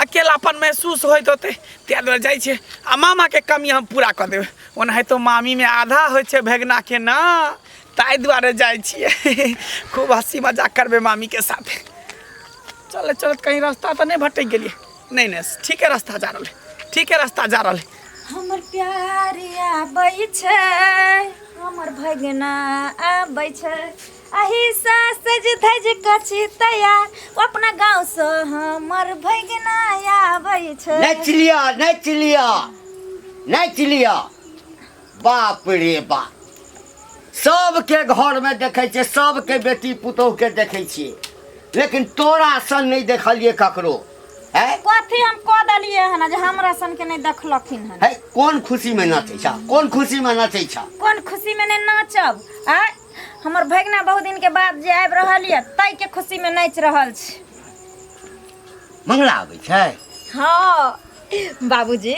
अकेलापन महसूस होइत होतै ताहि दुआरे जाइ छियै आ मामाके कमी हम पूरा कऽ देबै ओनाहितो मामीमे आधा होइ छै भगनाके ने ताहि दुआरे जाइ छियै खूब हँसी मजाक करबै मामीके साथे चलैत चलैत कहीं रास्ता तऽ नहि भटकि गेलियै नहि नहि ठीके रास्ता जा रहल है ठीके रास्ता जा रहल है
हमर प्यार आबै छै हमर भगना आबै छै अही सा सज धज कछि तैयार ओ अपना गाँव से हमर भगना आबै छै
नाचि लिअ नाचि लिअ नाचि लिअ बाप रे बाप सबके घरमे देखै छियै सबके बेटी पुतोहके देखै छियै लेकिन तोरा सन नहि देखलियै ककरो है
कथी हम कऽ देलियै हन जे हमरा सन के नहि देखलखिन हन
है कोन खुशीमे नाचै छ कोन खुशीमे नाचै छ
कोन खुशीमे नहि नाचब आँय हमर भगना बहुत दिन के बाद जे आबि रहल यऽ ताहि के खुशीमे नाचि रहल छी
मंगला आबै छै
हँ बाबूजी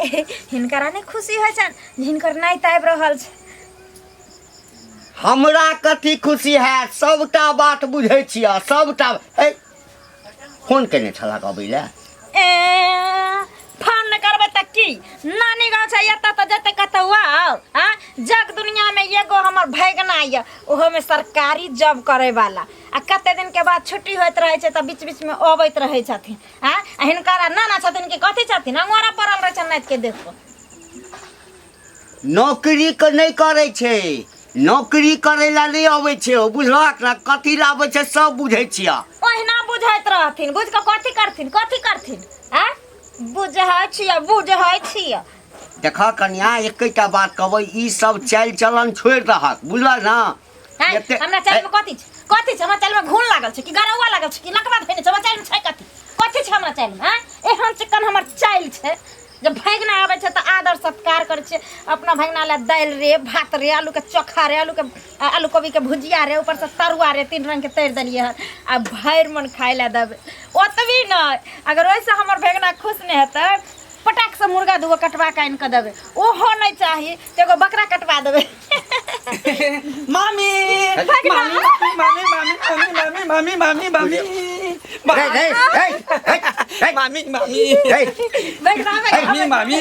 हिनकरा नहि खुशी होइ छनि जे हिनकर नाति आबि रहल छै
हमरा कथी खुशी हैत सबटा बात बुझै छियै सबटा है फोन केने छलक अबै लए
ए फोन नहि करबै तऽ की नानी गाँव छै एतऽ तऽ जेतै कतौ आउ आ जग दुनियामे एगो हमर भैगना यऽ ओहोमे सरकारी जॉब करै वाला आ कते दिनके बाद छुट्टी होइत रहै छै तऽ बीच बीचमे अबैत रहै छथिन आ आ हिनकर नाना छथिन कि कथी छथिन अंगोरा पड़ल रहै छनि नातिके देखो
नौकरी के नहि करै छै नौकरी करै लए नहि अबै छै ओ बुझलक ने कथी लए अबै छै सब बुझै छियै
ओहिना बुझैत रहथिन बुझि कऽ कथी करथिन कथी करथिन आ बुझै छियै बुझै छियै
देख कनिया एकेटा बात कहबै ई सब चालि चलन छोड़ि दहक बुझलक ने
हैं? हमरा चालि में कथी छै कथी छै हमरा चालि में घुन लागल छै कि गरौआ लागल छै कि लकवा धइने छै हमरा चालि में छै कथी कथी छै हमरा चालि में हैं? एहन चिकन हमर चालि छै जब भैगना आबै छै तऽ आदर सत्कार करै छियै अपना भैगना लए दालि रे भात रे आलूके चोखा रे आलूके आलू कोबीके भुजिया रे ऊपरसँ तरुआ रे तीन रङ्गके तरि देलियै हन आ भरि मन खाय लए देबै ओतबी नहि अगर ओहिसँ हमर भैगना खुश नहि हेतै पटाक से मुर्गा दूगो कटवा के आनि कऽ देबै ओहो नहि चाही तऽ एगो बकरा कटवा देबै
मामी मामी मामी मामी मामी मामी मामी मामी
रे रे रे रे रे
मामी मामी
रे
मामी मामी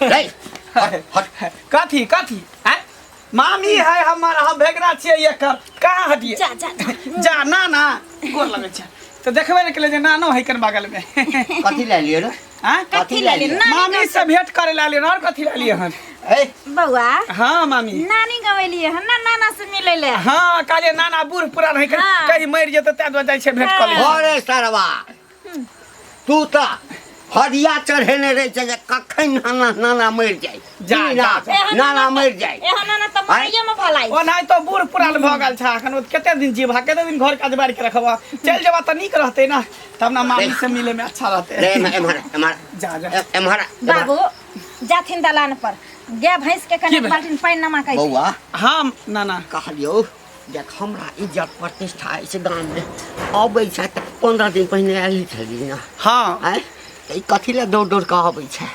रे हट हट
कथी कथी आँय? मामी है हमर हम भेगरा छियै एकर कहाँ हटिए
जा जा जा।
जा ना ना गोर लगै छै तऽ देखबे ने केलियै जे नानो है कन बगल में
कथी लए लियै रे
आँय?
कथी लए लियै
मामी से भेंट करे ला लिए और कथी ला लिए हन
ए
बौआ
हाँ मामी
नानी गवेलियै हन ना नाना से मिलै ले
हाँ कहलियै नाना बूढ़ पुरान है
हाँ।
कहीं मरि जेतै ताहि दुआरे जाइ छै भेंट कऽ लै
अरे सरवा तू तऽ हरिया चढ़ेने रहै छै जे कखन नाना नाना मरि जाइ
जा,
जी ना,
जा,
एहन
नाना मरि जाइ
एहन नाना तऽ मरैये मे भलाई
ओनाहितो बूढ़ पुरान भऽ गेल छै एखन ओ कते दिन जीबह कते दिन घर काज बारि के रखबह चलि जेबह तऽ नीक रहतै ने तब ने मामी से मिले में अच्छा रहतै
रे एम्हर एम्हर एम्हर
जा जा
एम्हर
बाबू जाथिन दलान पर गाय भैंस के
की
कने
भेल?
बाल्टीन पानि नमा के
बौआ
हाँ नाना
कहलियौ देख हमरा इज्जत प्रतिष्ठा अछि गाममे अबै छै तऽ
15 दिन पहिने आयल छली ने?
हाँ।
आँय, तऽ ई कथी लए दौड़ दौड़ कऽ अबै छै?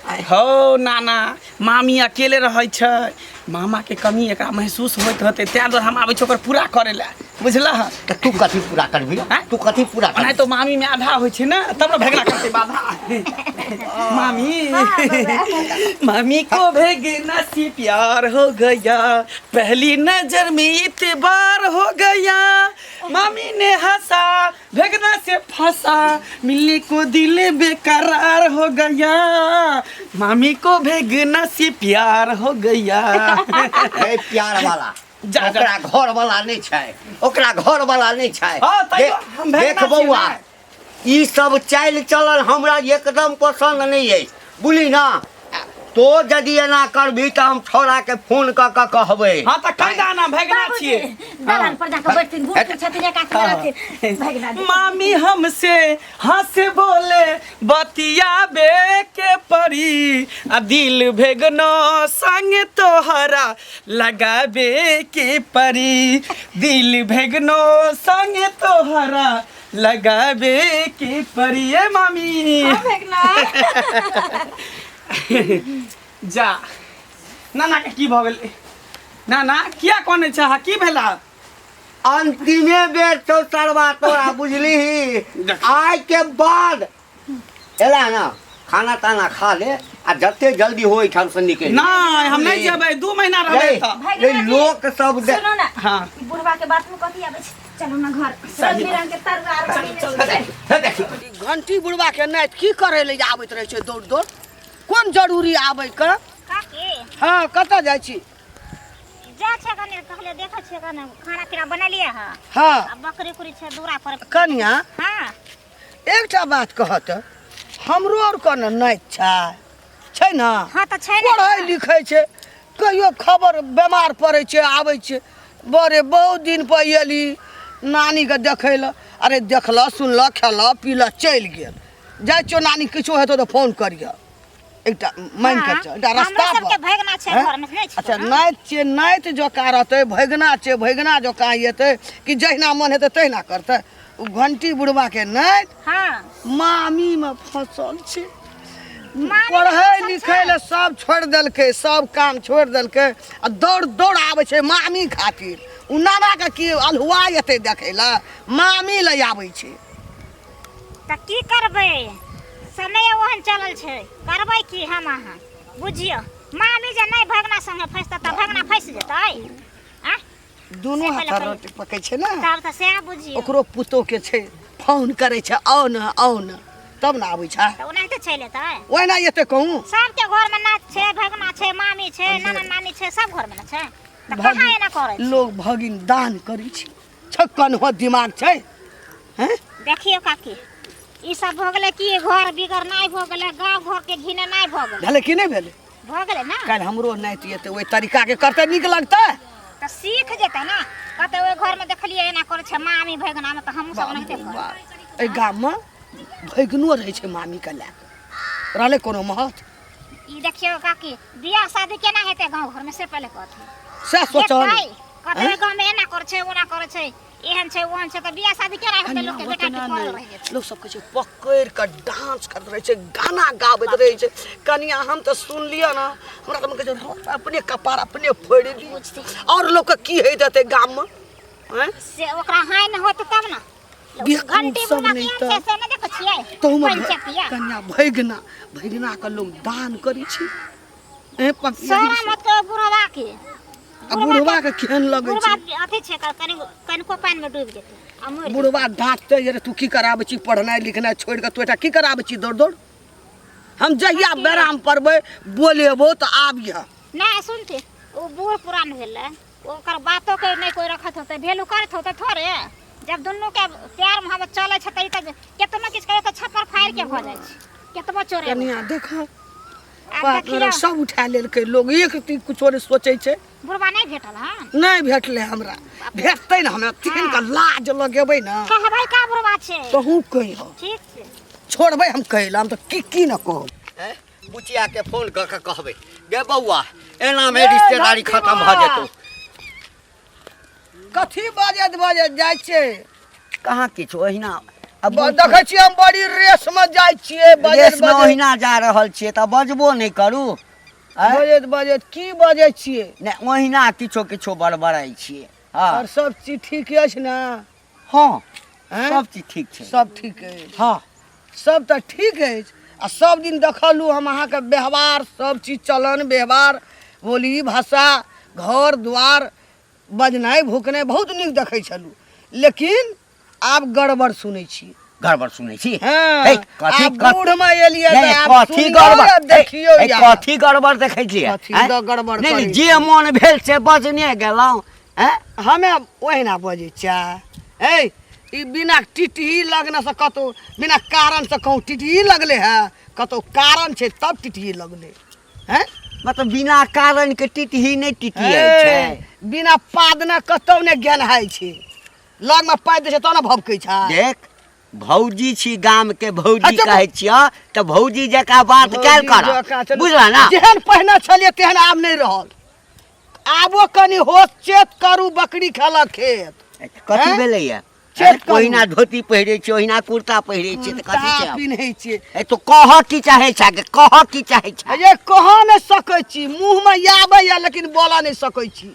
आँय?
हौ नाना, मामी अकेले रहै छै, मामाके कमी एकरा महसूस होइत होतै, ताहि दुआरे हम आबै छी ओकर पूरा करै लए, बुझलह?
तऽ तू कथी पूरा करबी?
आँय?
तू कथी पूरा करबी?
ओनाहितो मामीमे आधा होइ छै ने, तब ने भगना करतै बाधा। मामी, मामी को भेगना से प्यार हो गया, पहली नजर में इतबार हो गया, मामी ने हंसा, भेगना से फंसा, मिलने को दिल बेकरार हो गया, मामी को भेगना से प्यार हो गया।
ए प्यार वाला,
जा, जा।
ओकरा घर वाला नहि छै, ओकरा घर वाला नहि छै।
हाँ, तैयो हम भेगना
देख
छियै
बौआ,
ने।
ई सब चालि चलन हमरा एकदम पसन्द नहि अछि, बुझली ना? तो यदि एना करबी तऽ हम छौड़ा के फोन कऽ कऽ कहबै।
हाँ तऽ कहि दाना भेगना छियै।
दलान पर जाके बैठथिन, बूढ़ सूढ़ छथिन, एक आँख में रहथिन, भगना दे।
मामी हमसे हंस बोले बतियाबे के परी, आ दिल भेगनो संग तोहरा लगाबे के परी, दिल भेगनो संग तोहरा लगाबे के परी। ए मामी।
हाँ, भेगना।
जा, नाना के की भऽ गेलै? नाना, किया कनै छै अहाँ? की भेला?
अंतिमे बेर छौ सरवा तोरा, बुझलीही? आइ के बाद एला ना, खाना ताना खा ले आ जते जल्दी हो एहिठाम से निकलि।
नहि, हम नहि जेबै, 2 महीना रहबै
रे,
तऽ।
रे, लोक सब दे
सुनू ना।
हाँ।
बुढ़वा के बात में कथी आबै छै, चलू ना घर, रंग बिरंग के तरुआ आर बनेने छै।
हे देखी।
ई घंटी बुढ़वा के नाति की करे ले आबैत रहै छै दौड़ दौड़? कोन जरूरी आबै के?
काकी।
हाँ, कतऽ जाइ छी?
जा छै कने, कहले देखै छियै कने खाना पीना बनेलियै हँ।
हाँ।
आ बकरी उकरी छै दूरा पर।
कनिया।
हाँ।
एकटा बात कहत, हमरो आर के ने नाति छै, छै ने?
हाँ तऽ छै ने।
पढ़ै लिखै छै, कहियो खबर बेमार पड़ै छै, आबै छै, बड़े बहुत दिन पर एली नानीके देखै लए। अरे देखलऽ, सुनलऽ, खेलऽ पीलऽ, चलि गेल। जाइ छियौ नानी, किछो हेतौ तऽ फोन करिहऽ। एकटा मानि कऽ चल, एकटा
हमरो
रास्ता
सबके
पर
भगना छै
हैं?
घरमे नहि छै।
अच्छा
ने?
नाति छै, नाति जकाँ रहतै, भगना छै, भगना जकाँ एतै कि जहिना मन हेतै तहिना करतै? ओ घंटी बुढ़बाके नाति
हाँ।
मामीमे फँसल छै।
मामीमे
पढ़ै
फँसल
लिखै
छै?
लए सब छोड़ि देलकै, सब काम छोड़ि देलकै आ दौड़ दौड़ आबै छै मामी खातिर। ओ नानाके की अल्हुआ एतै देखै लए, मामी लए आबै छै।
तऽ की करबै, समय ओहन चलल छै, करबै की हम अहाँ? बुझियौ मामी जे नहि भगना संगे फँसतै तऽ भगना फँसि जेतै आ
दुनू
से
हाथ
पहिले कहियौ।
रोटी पकै छै ने।
तब तऽ सएह बुझियौ।
ओकरो पुतोह के छै, फोन करै छै, आउ ने, आउ ने, तब ने आबै छै।
तऽ ओनाहिते चलि एतै?
ओहिना एतै कहूँ।
सबके घरमे नाच छै, भगना छै, मामी छै, नाना नानी छै, सब घरमे ने छै, तऽ कहाँ एना करै छै?
लोग भगिन दान करै छै, छक्कन हो दिमाग छै, हैं?
देखियौ काकी, ई सब भऽ गेलै कि घर बिगड़नाइ भऽ गेलै, गाँव घरके घिनेनाइ भऽ गेलै।
भेलै कि नहि भेलै?
भऽ गेलै ने।
काल्हि हमरो नाति एतै, ओहि तरीकाके करतै, नीक लगतै?
तऽ सीख जेतै ने, कहतै ओहि घरमे देखलियै एना करै छै मामी भगनामे, तऽ हमहूँ सब ओनाहिते करबै।
बाप, एहि गाममे भगिनो रहै छै मामीके लए कऽ, रहलै कोनो महत्व?
ई देखियौ काकी, बियाह शादी केना हेतै गाँव घरमे से पहिले कहथिन।
सएह सोचल।
देखतै, कहतै ओहि गाँवमे एना करै छै, ओना करै छै, एहन छै, ओहन छै, तऽ बियाह शादी केना हेतै? लोकके बेटा
ओतना
के पड़ल
नहि।
रहि जेतै।
लोक सब कहै छै पकड़ि कऽ डांस करैत रहै छै, गाना गाबैत रहै छै। कनिया, हम तऽ सुनलियै ने, हमरा तऽ मन कहै छै रोज अपने कपार अपने फोड़ि ली। आओर लोकके की होइत हेतै गाममे? आँय?
से ओकरा हानि होत तब ने।
बेवकूफ
घंटी
सब
बुढ़बा
नहि
केहन
तऽ।
छै से नहि देखै छियै?
तहूमे
पंचकिया।
कनिया, भगिना भगिना के लोक दान करै छै। ए पपिया।
शरम होतै ओहि बुढ़वा के।
आ बुढ़वा के केहन लगै
बुढ़वा
छै?
अथी छै, कनि कनिको पानि मे डूबि जेतै आ मरि जेतै।
बुढ़वा डाँटतै, रे तू की कराबै छी? पढ़नाइ लिखनाइ छोड़ि कऽ तू एकटा की कराबै छी दौड़ दौड़? हम जहिया बेराम पड़बै, बोलेबो तऽ आबिह।
नहि सुनते, ओ बूढ़ पुरान भेलै, ओकर बातो के नहि कोइ रखत होतै, वैल्यू करैत होतै थोड़े। जब दुनू के प्यार मोहब्बत चलै छै तऽ ई तऽ केतनो किछु करियौ तऽ छप्पर फाड़ि के भऽ जाइ छै, केतबो चोरे।
कनिया देख।
आब
बाप रे,
देखियौ।
सब उठा लेलकै लोग, एक रत्ती कुछो नहि सोचै छै।
बुढ़बा नहि भेटल हन?
नहि भेटलै हमरा, भेटतै ने हमरा तेहन के लाज लगेबै ने।
कहबै का बुढ़बा छै?
तहूँ कहिह।
ठीक छै।
छोड़बै हम कहै लए, हम तऽ की की ने कहब।
हैं? बुचिया के फोन कऽ के कहबै, गे बौआ, एना मे रिश्तेदारी खत्म भऽ जेतौ।
कथी बाजैत बाजैत जाइ छै?
कहाँ किछु, ओहिना आ
देखै छियै हम बड़ी रेस में जाइ छियै बजैत
रेसमे
बजैत
ओहिना जा रहल छियै तऽ बजबो नहि करू आँय?
बजैत बजैत की बजै छियै
नहि ओहिना किछो किछो बड़बड़ाइ छियै हँ
आओर सब चीज ठीक अछि ने
हँ
आँय?
सब चीज ठीक छै
सब ठीक अछि
हँ
सब तऽ ठीक अछि आ सब दिन देखलहुँ हम अहाँके व्यवहार सब चीज चलन व्यवहार बोली भाषा घर द्वार बजनाइ भुकनाइ बहुत नीक देखै छलहुँ लेकिन आब गड़बड़ सुनै छी
गड़बड़ सुनै छी
हँ
हे, कथी
आब
कथ-
बूढ़मे एलियै
नहि,
तऽ
नहि,
आब
कथी
सुनियौ
गड़बड़
आ देखियौ
हे,
या।
कथी गड़बड़ देखै छियै
कथी
आँय?
दऽ गड़बड़
नहि नहि
करै
जे मन भेल से बजने गेलहुँ आँय?
हमे ओहिना बजै छियै हे ई बिना टिटही लगने से कतहु बिना कारण से कहूँ टिटही लगले है कतहु कारण छै तब टिटही लगले हैं
मतलब बिना कारण के टिटही नहि टिटियाइ छै
ए, बिना पादना कतहु नहि गेनहाइ छै लगमे पाइ दै छै तब ने भभकै छै
देख भौजी छी गाम के भौजी
अच्छा,
कहै छियह तऽ भौजी जकाँ बात कयल
भौजी
कर
जकाँ छलै।
बुझल ना
जेहन पहिने छलियै तेहन आब नहि रहल आबो कनि होश चेत करू बकरी खेलक खेत
कथी
हैं?
भेलैया
चेत करू।
ओहिना धोती पहिरै छियै ओहिना कुर्ता पहिरै छियै तऽ कथी
कुर्ता
छै आब?
पिन्है छियै
ए तो कह की चाहै छै कह की चाहै छै
ये कह नहि सकै छी मुँहमे आबैया लेकिन बोलऽ नहि सकै छी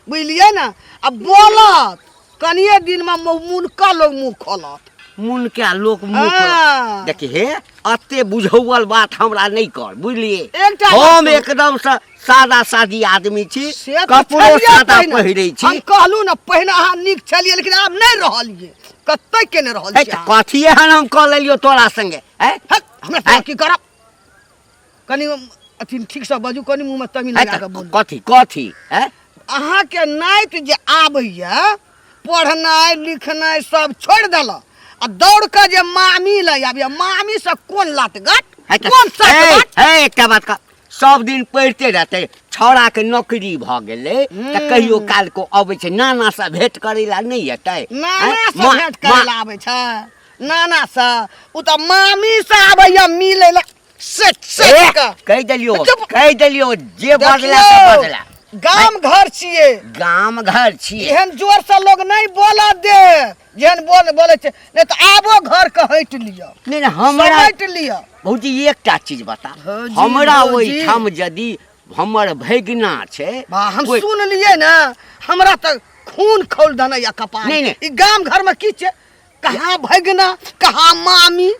बुझलियै ने आ बोलत कनिए दिनमे मुनका लोग मुँह खोलत
मुनका लोक मुँह खोलत।
हाँ।
देखी हे अते बुझौअल बात हमरा नहि कर बुझलियै
एकटा
हम
बात कहू।
एकदम से सादा सादी आदमी छी
से तऽ
कपड़ो
छलियै
सादा
पहिने।
पहिरै छी
हम कहलहुँ ने पहिने अहाँ नीक छलियै लेकिन आब नहि रहलियै कतऽ केने रहल
हे
छी
तऽ
अहाँ?
कथी एहन हम कऽ लेलियौ तोरा संगे हैं
हट, हमरा तोरा की करब कनि अथी ठीकसँ बाजू कनि मुँहमे तमी
हैं
लगा
तऽ
कऽ बोलू
कथी कथी हैं
अहाँके नाति जे आबैए पढ़नाइ लिखनाइ सब छोड़ि देलक आ दौड़ कऽ जे मामी लग आबैए मामीसँ कोन लटगट
है तऽ-
कोन
हे,
सटगट
हे, एकटा बात कह सब दिन पढ़िते रहतै छौड़ाके नौकरी भऽ गेलै तऽ कहियो काल को अबै छै नाना से भेंट करै लए नहि एतै
नाना से
माँ-
भेंट करै लए आबै छै नाना से ओ तऽ मामी से आबैए मिलै लए सेट सेट
ए,
कऽ
कहि देलियौ
चुप।
कहि देलियौ जे बदला से
देखियौ,
बदला
गाम घर छियै
गाम घर छियै
एहन जोर से लोग नहीं बोलऽ दे जेहन बोल बोले छै नहीं तऽ आबो घर के हटि लिअ
नहि नहि हमरा
समेट लिअ
भौजी एकटा चीज बता
भौजी,
हमरा
भौजी।
ओहिठाम यदि हमर भगिना छै
बा हम
ओहि-
सुन लिए ने हमरा तऽ खून खौल देने या कपार
नहीं, नहीं।
ई गाम घर में की छै कहाँ भगिना कहाँ मामी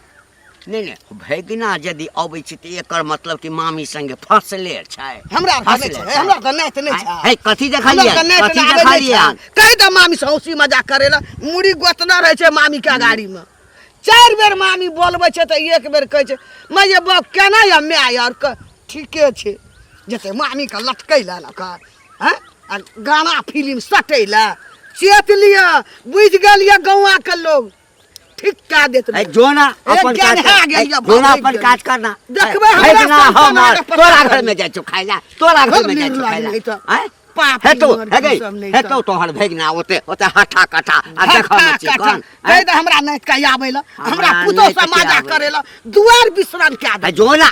नहि नहि भगिना यदि अबै छै तऽ एकर मतलब कि मामी संगे फंसले छै
हमरा आर के नहि
फंसले
छै हमरा आर के नाति नहि छै
हे कथी
हमरा
देखलियै
आर के नाति
कथी
नहि आबै नहि
देखलियै
छै। कहि दे मामी से हौसी मजाक करेला मुड़ी गोतना रहै छै मामी के अगाड़ी में चारि बेर मामी बोलबै छै तऽ एक बेर कहै छै माय ये बाप केना या माय यार क ठीके छै जेतै मामी के लटकै लए लऽ कऽ हँ आ गाना फिल्म सटै लए चेत लिअ बुझि गेल यऽ गौआके लोग ठीक कए देत
ए, जो ना
ए,
अपन
ज्ञान
काज
है
कर।
गेल
ए,
या
जो ना
भागि
अपन
गेल।
काज करना
देखबै हमरा
ना
संतान
हमर
आगे पता
तोरा
करी।
घर में जाइ छौ खाइ ला तोरा घर में जाइ छौ खाइ ला
नहीं तऽ।
आँय?
पापी
हेतौ
मर
हे गई
सब नहीं
हेतौ तोहर भेगना ओते ओते हठा कठा आ देखऽ
हट्ठा
में छी
कट्ठा।
कोन
कहि दे हमरा नाति के आबै लए हमरा
हमरा
पुतोह
नाति
से
के
मजा
आबै
करे लए दुआर विश्राम कए दे
ए, जो ना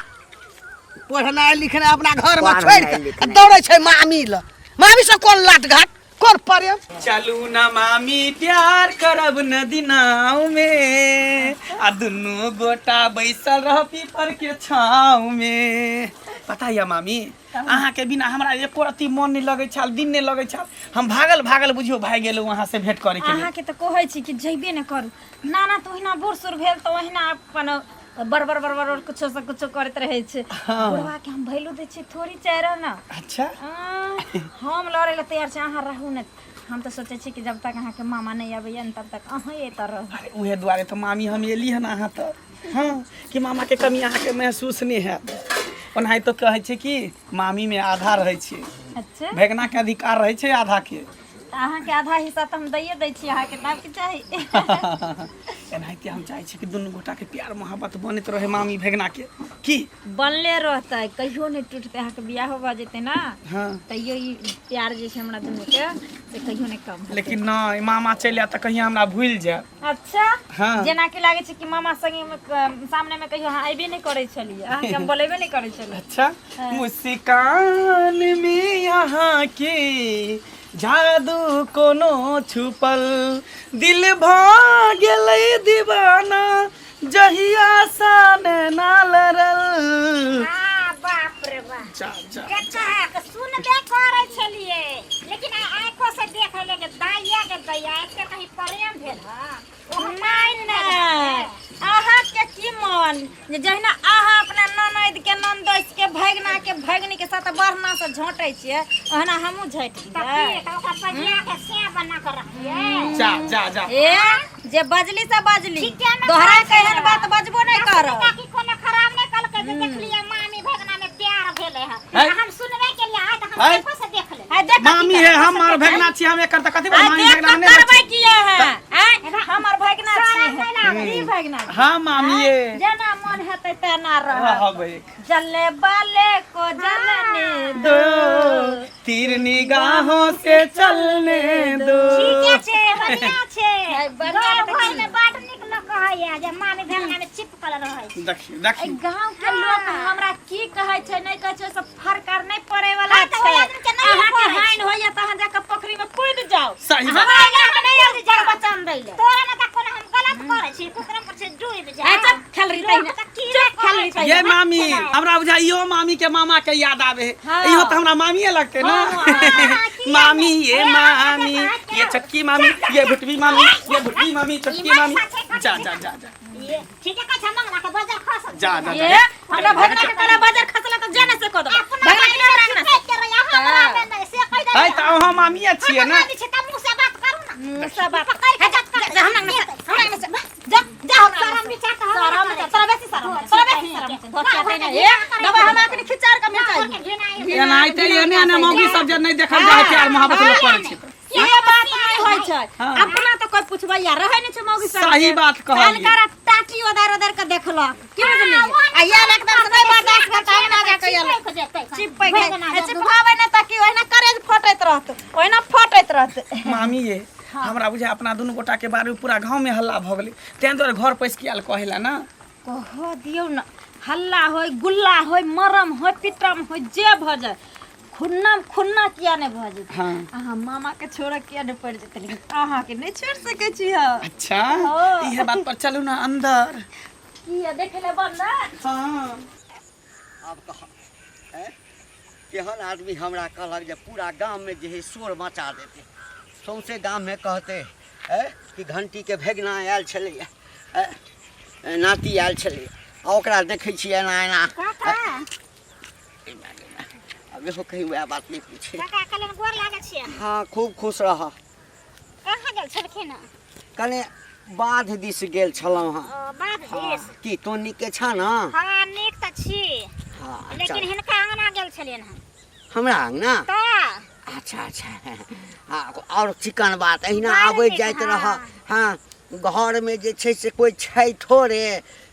पढ़नाइ लिखनाइ अपना घर में
पढ़नाइ
छोड़ि कऽ आ
लिखनाइ।
दौड़ै छै मामी लए मामी से कोन लाट घाट कोन प्रेम
चलू न मामी प्यार करब नदी नाव में आ दुनू गोटा बैसल रह पीपर के छाँव में पता यऽ मामी अहाँके बिना हमरा एको रत्ती मन नहि लगै छल दिन नहि लगै छल हम भागल भागल बुझियौ भागि गेलहुँ अहाँसँ भेंट करैके लेल
अहाँके तऽ कहै छी कि जइबे नहि करू नाना तऽ ओहिना बूढ़ सूढ़ भेल तऽ ओहिना अपन बड़बड़ बड़बड़ और कुछो से कुछो करैत रहै छै बुढ़वा के हम वैल्यू दै छियै थोड़ी चाहि रह ने
अच्छा
हम लड़ै लए तैयार छी अहाँ रहू ने हम तऽ सोचै छी कि जब तक अहाँके मामा नहि अबैया ने तब तक अहाँ एतऽ रहू
अरे उहे दुआरे तऽ मामी हम एली हन अहाँ तऽ हँ कि मामाके कमी अहाँके महसूस नहि हैत ओनाहितो कहै छै कि मामीमे आधा रहै छै
अच्छा
भेगनाके अधिकार रहै छै आधाके
तऽ अहाँके आधा हिस्सा तऽ हम दैए दै छी अहाँके तऽ आब की चाही
एनाहिते हम चाहै छी कि दुनू गोटाके प्यार मोहब्बत बनैत रहै मामी भेगनाके की
बनले रहतै कहियो नहि टूटतै अहाँके बियाहो भऽ जेतै ने
हँ
तैयो ई प्यार जे छै हमरा दुनूके से कहियो नहि कम हेतै
लेकिन नहि मामा चलि आयत तऽ कहिया हमरा भूलि जायब
अच्छा
हाँ।
जेना कि लागै छै कि मामा संगे मे सामने मे कहियो अहाँ अयबे नहि करै छलियै अहाँके हम बोलेबे नहि करै छलियै
अच्छा मुस्कान में यहाँ के जादू कोनो छुपल दिल भऽ गेलै दीवाना जहिया सा नैना लड़ल
आ बाप रे बाप
जा जा
कक्का सुनबे करै छलियै लेकिन आइ आँखो से देख लेलियै जे दैया के दैया एते कहीं प्रेम भेल हँ ओहो
नहि नहि अहाँके की मन जे जहिना अहाँ अपना ननैद के ननदोस के भगिना के भगिनी के साथ बढ़ना से झोंटै छियै ओहिना हमहूँ झोंटि
तऽ
दियै
की तऽ ओकरा बजिया के से बना कऽ रखियै
जा जा जा
ए जे बजली से बजली
ठीके ने
तोहरा
कहै
केहन
छै।
बात बजबो नहि करब
काकी कोनो खराब नहि कहलकै जे देखलियै मामी भगना में प्यार भेलै हँ
है?
आ हम सुनबे केलियै आइ तऽ हम
है?
देखो से देख लेलियै
आइ देख
मामी है हम आर भगना छी हम एकर तऽ कथी
आइ
मामी
देख
भगना
कऽ
नहि होइ
करबै
छै।
किया है आइ हमर भगना छी
शरम नहि लागै
की भगना छी?
हाँ मामी ये
जेना मन हेतै तेना रहब
रहबै
जलने वाले को जलने
दो तीर निगाहों से चलने दो
ठीके छै बढ़िया छै
है, बढ़िआँ
गाँव
तऽ
घर में बड नीक लोक कहैया जे मामी भगना में चिपकल रहै छै
देखियौ
एहि
देखियौ
गांव के लोक हमरा की कहै छै नहि कहै छै ओहिसँ फरक आर नहि पड़ै वाला
हाँ, तऽ
छै
ओहि आदमी के नहि
अहाँके
पड़ै छै।
हानि होइया तऽ अहाँ जाकऽ पोखरी में कूदि जाउ
सही बात।
हमरा इलाका नहि आयल जे बचन दै ले
तोरा ने तऽ कोनो हम गलत करै छी कुकरम पर छै डूबि जा
ए, चुप, खेल रही तहिना।
लोक तऽ की
चुप, खेल रही तहिना।
ये मामी हमरा बुझा इहो मामी के मामा के याद आवे है
हाँ।
इहो तो हमरा मामीए लगते ना
हाँ,
मामी ये मामी ये छोटकी मामी ये भुटवी मामी ये भुटवी मामी छोटकी मामी जा जा जा जा
ये ठीक है कछ मंगला के बाजार खस
जा जा
ये
जा
हमरा भगना के तोरा बाजार खसला तऽ जाने से कऽ देबो
अपना
भगना के हमरा अंगना से।
के रहिया हमरा में नहीं से कह दे
है तऽ अहाँ मामीए छियै ना
मामी छै त मुंह से बात करू ना
मुँह से बात
पकड़ के
जा
बात
जा हमरा अंगना से हमरा अंगना से जा जा हमरा
शरम
अंगना से।
विचार तऽ हमरा
शरम
करै
तोरा बेसी शरम छै, तोरा बेसी शरम छै धोतिया तै नहि ए दबा हमरा अखनी खिचार के मिचाइ
एनाहिते एने एने मौगी सब जे नहि देखल जाइ प्यार मोहब्बत लोक करै छै तऽ।
से बात नहि होइ छै
हाँ।
अपना तऽ कोइ पुछबैया रहै नहि छै मौगी सब
सही बात कहलियै।
तनकर टाटी ओदार ओदार के देखलक की बुझलियै आ यार एकदम से नहि बर्दाश्त करता ओहिना जा के यार चिपै के चिपकाबै नहि तऽ की ओहिना करेज फटैत रहत ओहिना फटैत रहत
मामी ये हमरा बुझाय अपना दुनू गोटा के बारे में पूरा गांव में हल्ला भऽ गेलै ताहि दुआरे घर पैस के आयल कहै लए ना
कह दियौ ने हल्ला होय गुल्ला होय मरम होय पिटम होय जे भऽ जाय खुन्ना खुन्ना किया नहि भऽ जेतै
हाँ
अहाँ मामा के छोड़ऽ किया नहि पड़ि जेतै लेकिन अहाँके नहि छोड़ि सकै छी हम
अच्छा
हाँ।
इहे बात पर चलू ना अंदर
किया देखै लए बन ने
हाँ
आब कह ऐं? केहन आदमी हमरा कहलक जे पूरा गाममे जे है शोर मचा देतै सौँसे गाममे कहतै ऐं कि घण्टीके भेगना आयल छलैए ऐं, नाती आयल छलैए आ ओकरा देखै छियै एना एना
काका
आब इहो कहीं वएह बात नहि पूछे
काका कहलनि गोर लागै छियै
हाँ खूब खुश रह
कहाँ गेल छलखिन हँ?
कने बाध दिस गेल छलहुँ हँ
ओ बाध
हाँ,
दिस
की तों नीके छह ने
हँ नीक तऽ छी
हाँ
लेकिन
चल
हिनका अंगना गेल छलियनि हँ
हमरा अंगना
तऽ
अच्छा अच्छा हाँ आओर चिकन बात अहिना
बड़
आबैत
नीक,
जाइत रह
हाँ।
हाँ घरमे जे छै से कोइ छै थोड़े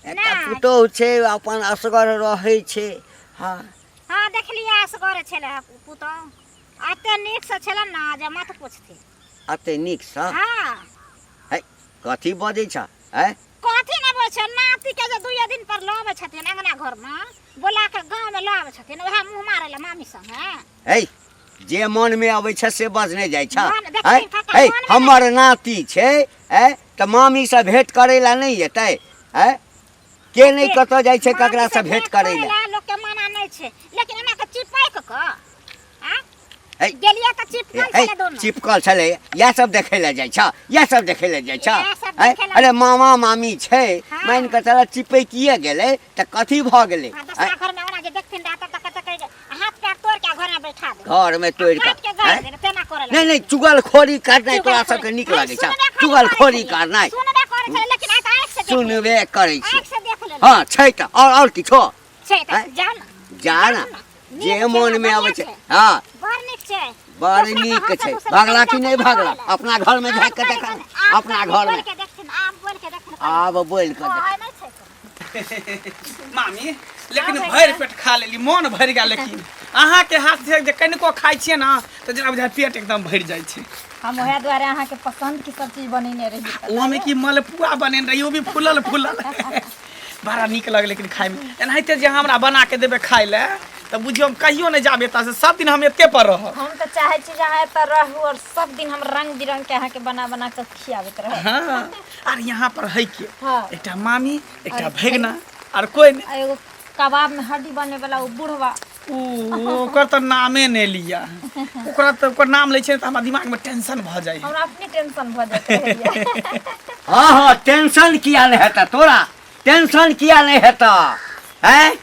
एकटा
नहि।
पुतोहु छै अपन असगर रहै छै हाँ
हँ देखलियै असगरे छलै हँ पुतहु एते नीकसँ छलै ने जे मत पूछथिन
एते नीकसँ
हँ
है कथी बजै छ है
कथी नहि बोलै छै नातिके जे दुइए दिन पर लऽ अबै छथिन अङ्गना घरमे बोला के गाँवमे लऽ आबै छथिन उएह मुँह मारै लए मामी संगे
है जे मनमे अबै छै से बजने जाइ छ
मन- देखी
है
काका,
है
मनमे
हमर नाती छै है तऽ मामीसँ भेँट करै लए नहि एतै है के नहि कतऽ जाइ छै ककरासँ भेँट करै लए
लोकके मना नहि छै लेकिन एना के चिपैक कऽ आ
है
गेलियै तऽ चिपकल
है
छलै दोनो
चिपकल छलै इएह सब देखै लए जाइ छ इएह सब देखै लए जाइ छ
इएह सब
है
देखै लए-
अरे मामा मामी छै
हाँ।
मानि कऽ चल चिपकिए गेलै तऽ कथी भऽ गेलै
हाँ,
है
दोसरा घरमे ओना जे देखथिन रहता तऽ कहतै जे हाथ पैर तोड़ के घर में बैठा दे
घरमे तोड़ि
काट के
कऽ
गाड़
है
दे तेना करे
नहि नहि चुगलखोरी करनाइ तोरा सबके नीक लगै छ चुगलखोरी करनाइ
सुनबे करे छलै लेकिन आइ तऽ आँखि से देख
सुनबे करै छी
आँखि से देख लेलहुँ
हँ छै तऽ आओर आओर किछो
छै तऽ
आँय?
जाउ ने
जा ने
नीक
जे
छै,
मोनमे अबै छै
बढ़िआँ
हँ
बड़ नीक छै
बड़
दोसरा
नीक
के
छै
हाथ से
भगला
दोसरा
कि नहि
के
भगला
हाथ
अपना घरमे
आब
झाँकि कऽ
बोलि
देख
के- आब
अपना
कनि
घरमे
बोलि के देखथिन आब बोलि के देखथिन
आब बोलि कऽ देख
कहै नहि छै
मामी लेकिन भरि पेट खा लेली मोन भरि गेल लेकिन अहाँके हाथ से जे कनिको खाइ छियै ने तऽ जेना बुझाइ पेट एकदम भरि जाइ छै
हम ओएह दुआरे अहाँके पसंद के सब चीज बनेने रही
ओहोमे की मलपुआ बनेने रही ओ भी फूलल फूलल बड़ा नीक लगल लेकिन खाइमे एनाहिते जे हमरा बना के देबै खाइ लए तऽ बुझियौ हम कहियो नहि जायब एतऽ से सब दिन हम एते पर रहब।
हम तऽ चाहै छी जे अहाँ एतऽ रहू और सब दिन हम रंग बिरंग के अहाँके बना बना कऽ खियाबैत रहब।
हाँ, आर यहाँ पर है के?
हाँ।
एकटा मामी, एकटा भगना, आर कोई नहीं।
आ एगो कबाब में हड्डी बने वाला ओ बुढ़वा।
उ ओकर तऽ नामे नहि लिया, ओकरा तऽ ओकर नाम लै छै तऽ हमरा दिमाग में टेंशन भऽ जाइ है।
हमरा अपने टेंशन भऽ जाइत रहैया।
हाँ हाँ, टेंशन किया नहीं हेता तोरा? टेंशन किया नहीं हेता हैं?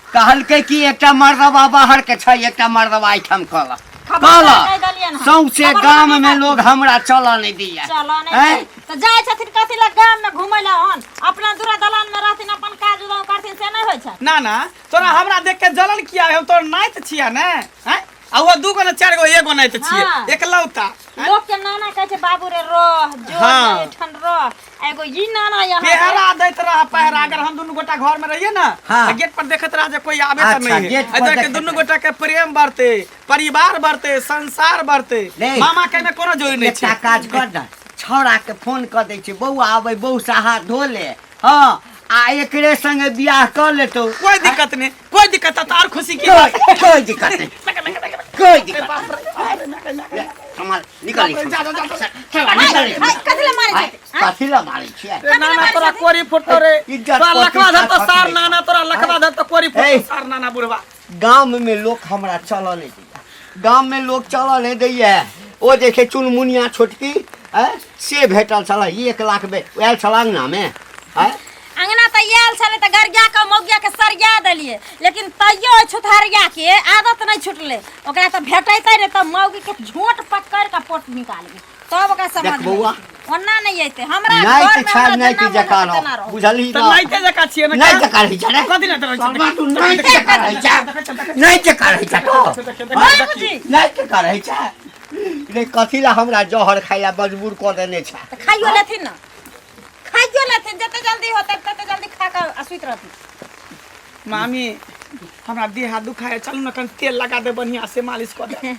कहलकै कि एकटा मर्दबा बाहर के छै, एकटा मर्दबा एहिठाम कल
खबर
कल
कहि देलियनि हन।
सौंसे
खबर
गाम
नहि
में
देलखिन।
लोग हमरा चलऽ नहीं दिया।
चलऽ नहि
हैं?
दिया। तऽ जाइ छथिन कथी लए गाम में घुमै लए? हन अपना दूरा दलान में रहथिन, अपन काज उदाम करथिन, से नहि होइ छै।
ना ना, तोरा हमरा देख के जलन किया है? हम तोर नाइत छिया ने हैं? आ वो 2 गो ने 4 गो एगो नाइत छियै।
हाँ।
एकलौता हैं?
लोक के नाना कहै छै बाबू रे रह जो।
हाँ।
एठन रह, एगो ई नाना यहाँ
पहरा दैत रह पहरा। अगर हम दुनू गोटा घर में रहिए ना,
हाँ।
तऽ गेट पर देखैत रह जे कोई आबे तऽ
अच्छा,
नहीं है।
गेट पर
एहि दुआरे
देखैत
दुनू
रह।
गोटा के प्रेम बढ़ते, परिवार बढ़ते, संसार बढ़ते।
नहीं।
मामा के में कोनो जोड़ी नहीं
एकटा
छै।
काज कर ने, छौड़ा के फोन कऽ दै छै, बौआ आबै, बौआ से हाथ धो ले। हाँ, आ एकरे संगे बियाह कऽ लेतौ।
कोई दिक्कत नहीं, कोई दिक्कत तो और खुशी की
कोई
बात।
कोई दिक्कत नहीं, कोई दिक्कत नहीं। कमाल निकल।
जा, जा, जा, जा।
निकल।
कथी लए मारै छथिन?
कथी लए मारै छियै?
रे नाना तोरा कोरी फुटतो रे।
इज्जत
तोरा लखवा धर तो
प्रतिष्ठा
सार
खतरे।
नाना तोरा लखवा धर तो कोरी
ए।
फुटतो सार नाना बुढ़वा।
गाम में लोग हमरा चलऽ नहीं दैया, गाम में लोग चलऽ नहीं दैया। ओ जे छै चुनमुनिया छोटकी ऐं, से भेटल छलै 1 लाख में, आयल छल अंगना में ऐं?
अंगना तऽ आयल छलै तऽ गरिया के मौगिया के सरिया देलियै, लेकिन तैयो ओहि छुतहरिया के आदत नहि छुटलै। ओकरा तऽ भेटैतै ने तऽ मौगी के झोंट पकड़ि कऽ पोट निकालबै, तब ओकरा समझ
देख
में
बौआ।
अयतै। ओना नहि अयतै हमरा
नहि
घर
तऽ
में
छै
हमरा
नहि
जेना
कि
मोन
जकाँ
हेतै तेना
रह
रहू।
बुझलही
तऽ
ना?
नाइते जकाँ छियै ने?
नहि जकाँ रहै छै रे।
कथी नहि रहै छै?
साला तू नहि जकाँ रहै छै, नहि जकाँ रहै छै तो।
बाबूजी।
नहि जकाँ रहै छै रे। कथी ला हमरा जहर खाइ ला मजबूर कऽ देने छै?
तऽ खाइयो लेथिन ने, खाइयो लेथिन, जते जल्दी होतै तते जल्दी खा कऽ आ सुति रहथिन।
मामी, हमरा देह हाथ दुखाए, चलू ने कनि तेल लगा दे, बढ़िया से मालिश कऽ दे।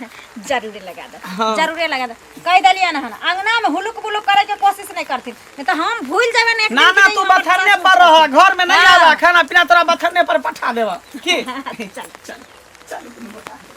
जरूरे लगा दे।
हाँ।
जरूरे लगा दे। कहि देलियै हन, अंगना में हुलुक बुलुक करे के कोशिश नहीं करथिन, नहीं तो हम भूल जेबै ने एक
ना
दिन
ना
कि
तू
हमर
बथरने
सासुर
पर रह, घर में नहीं
हाँ।
आवा, खाना पीना तोरा बथरने पर पठा देबा की।
चल
चल चल दुनू गोटा।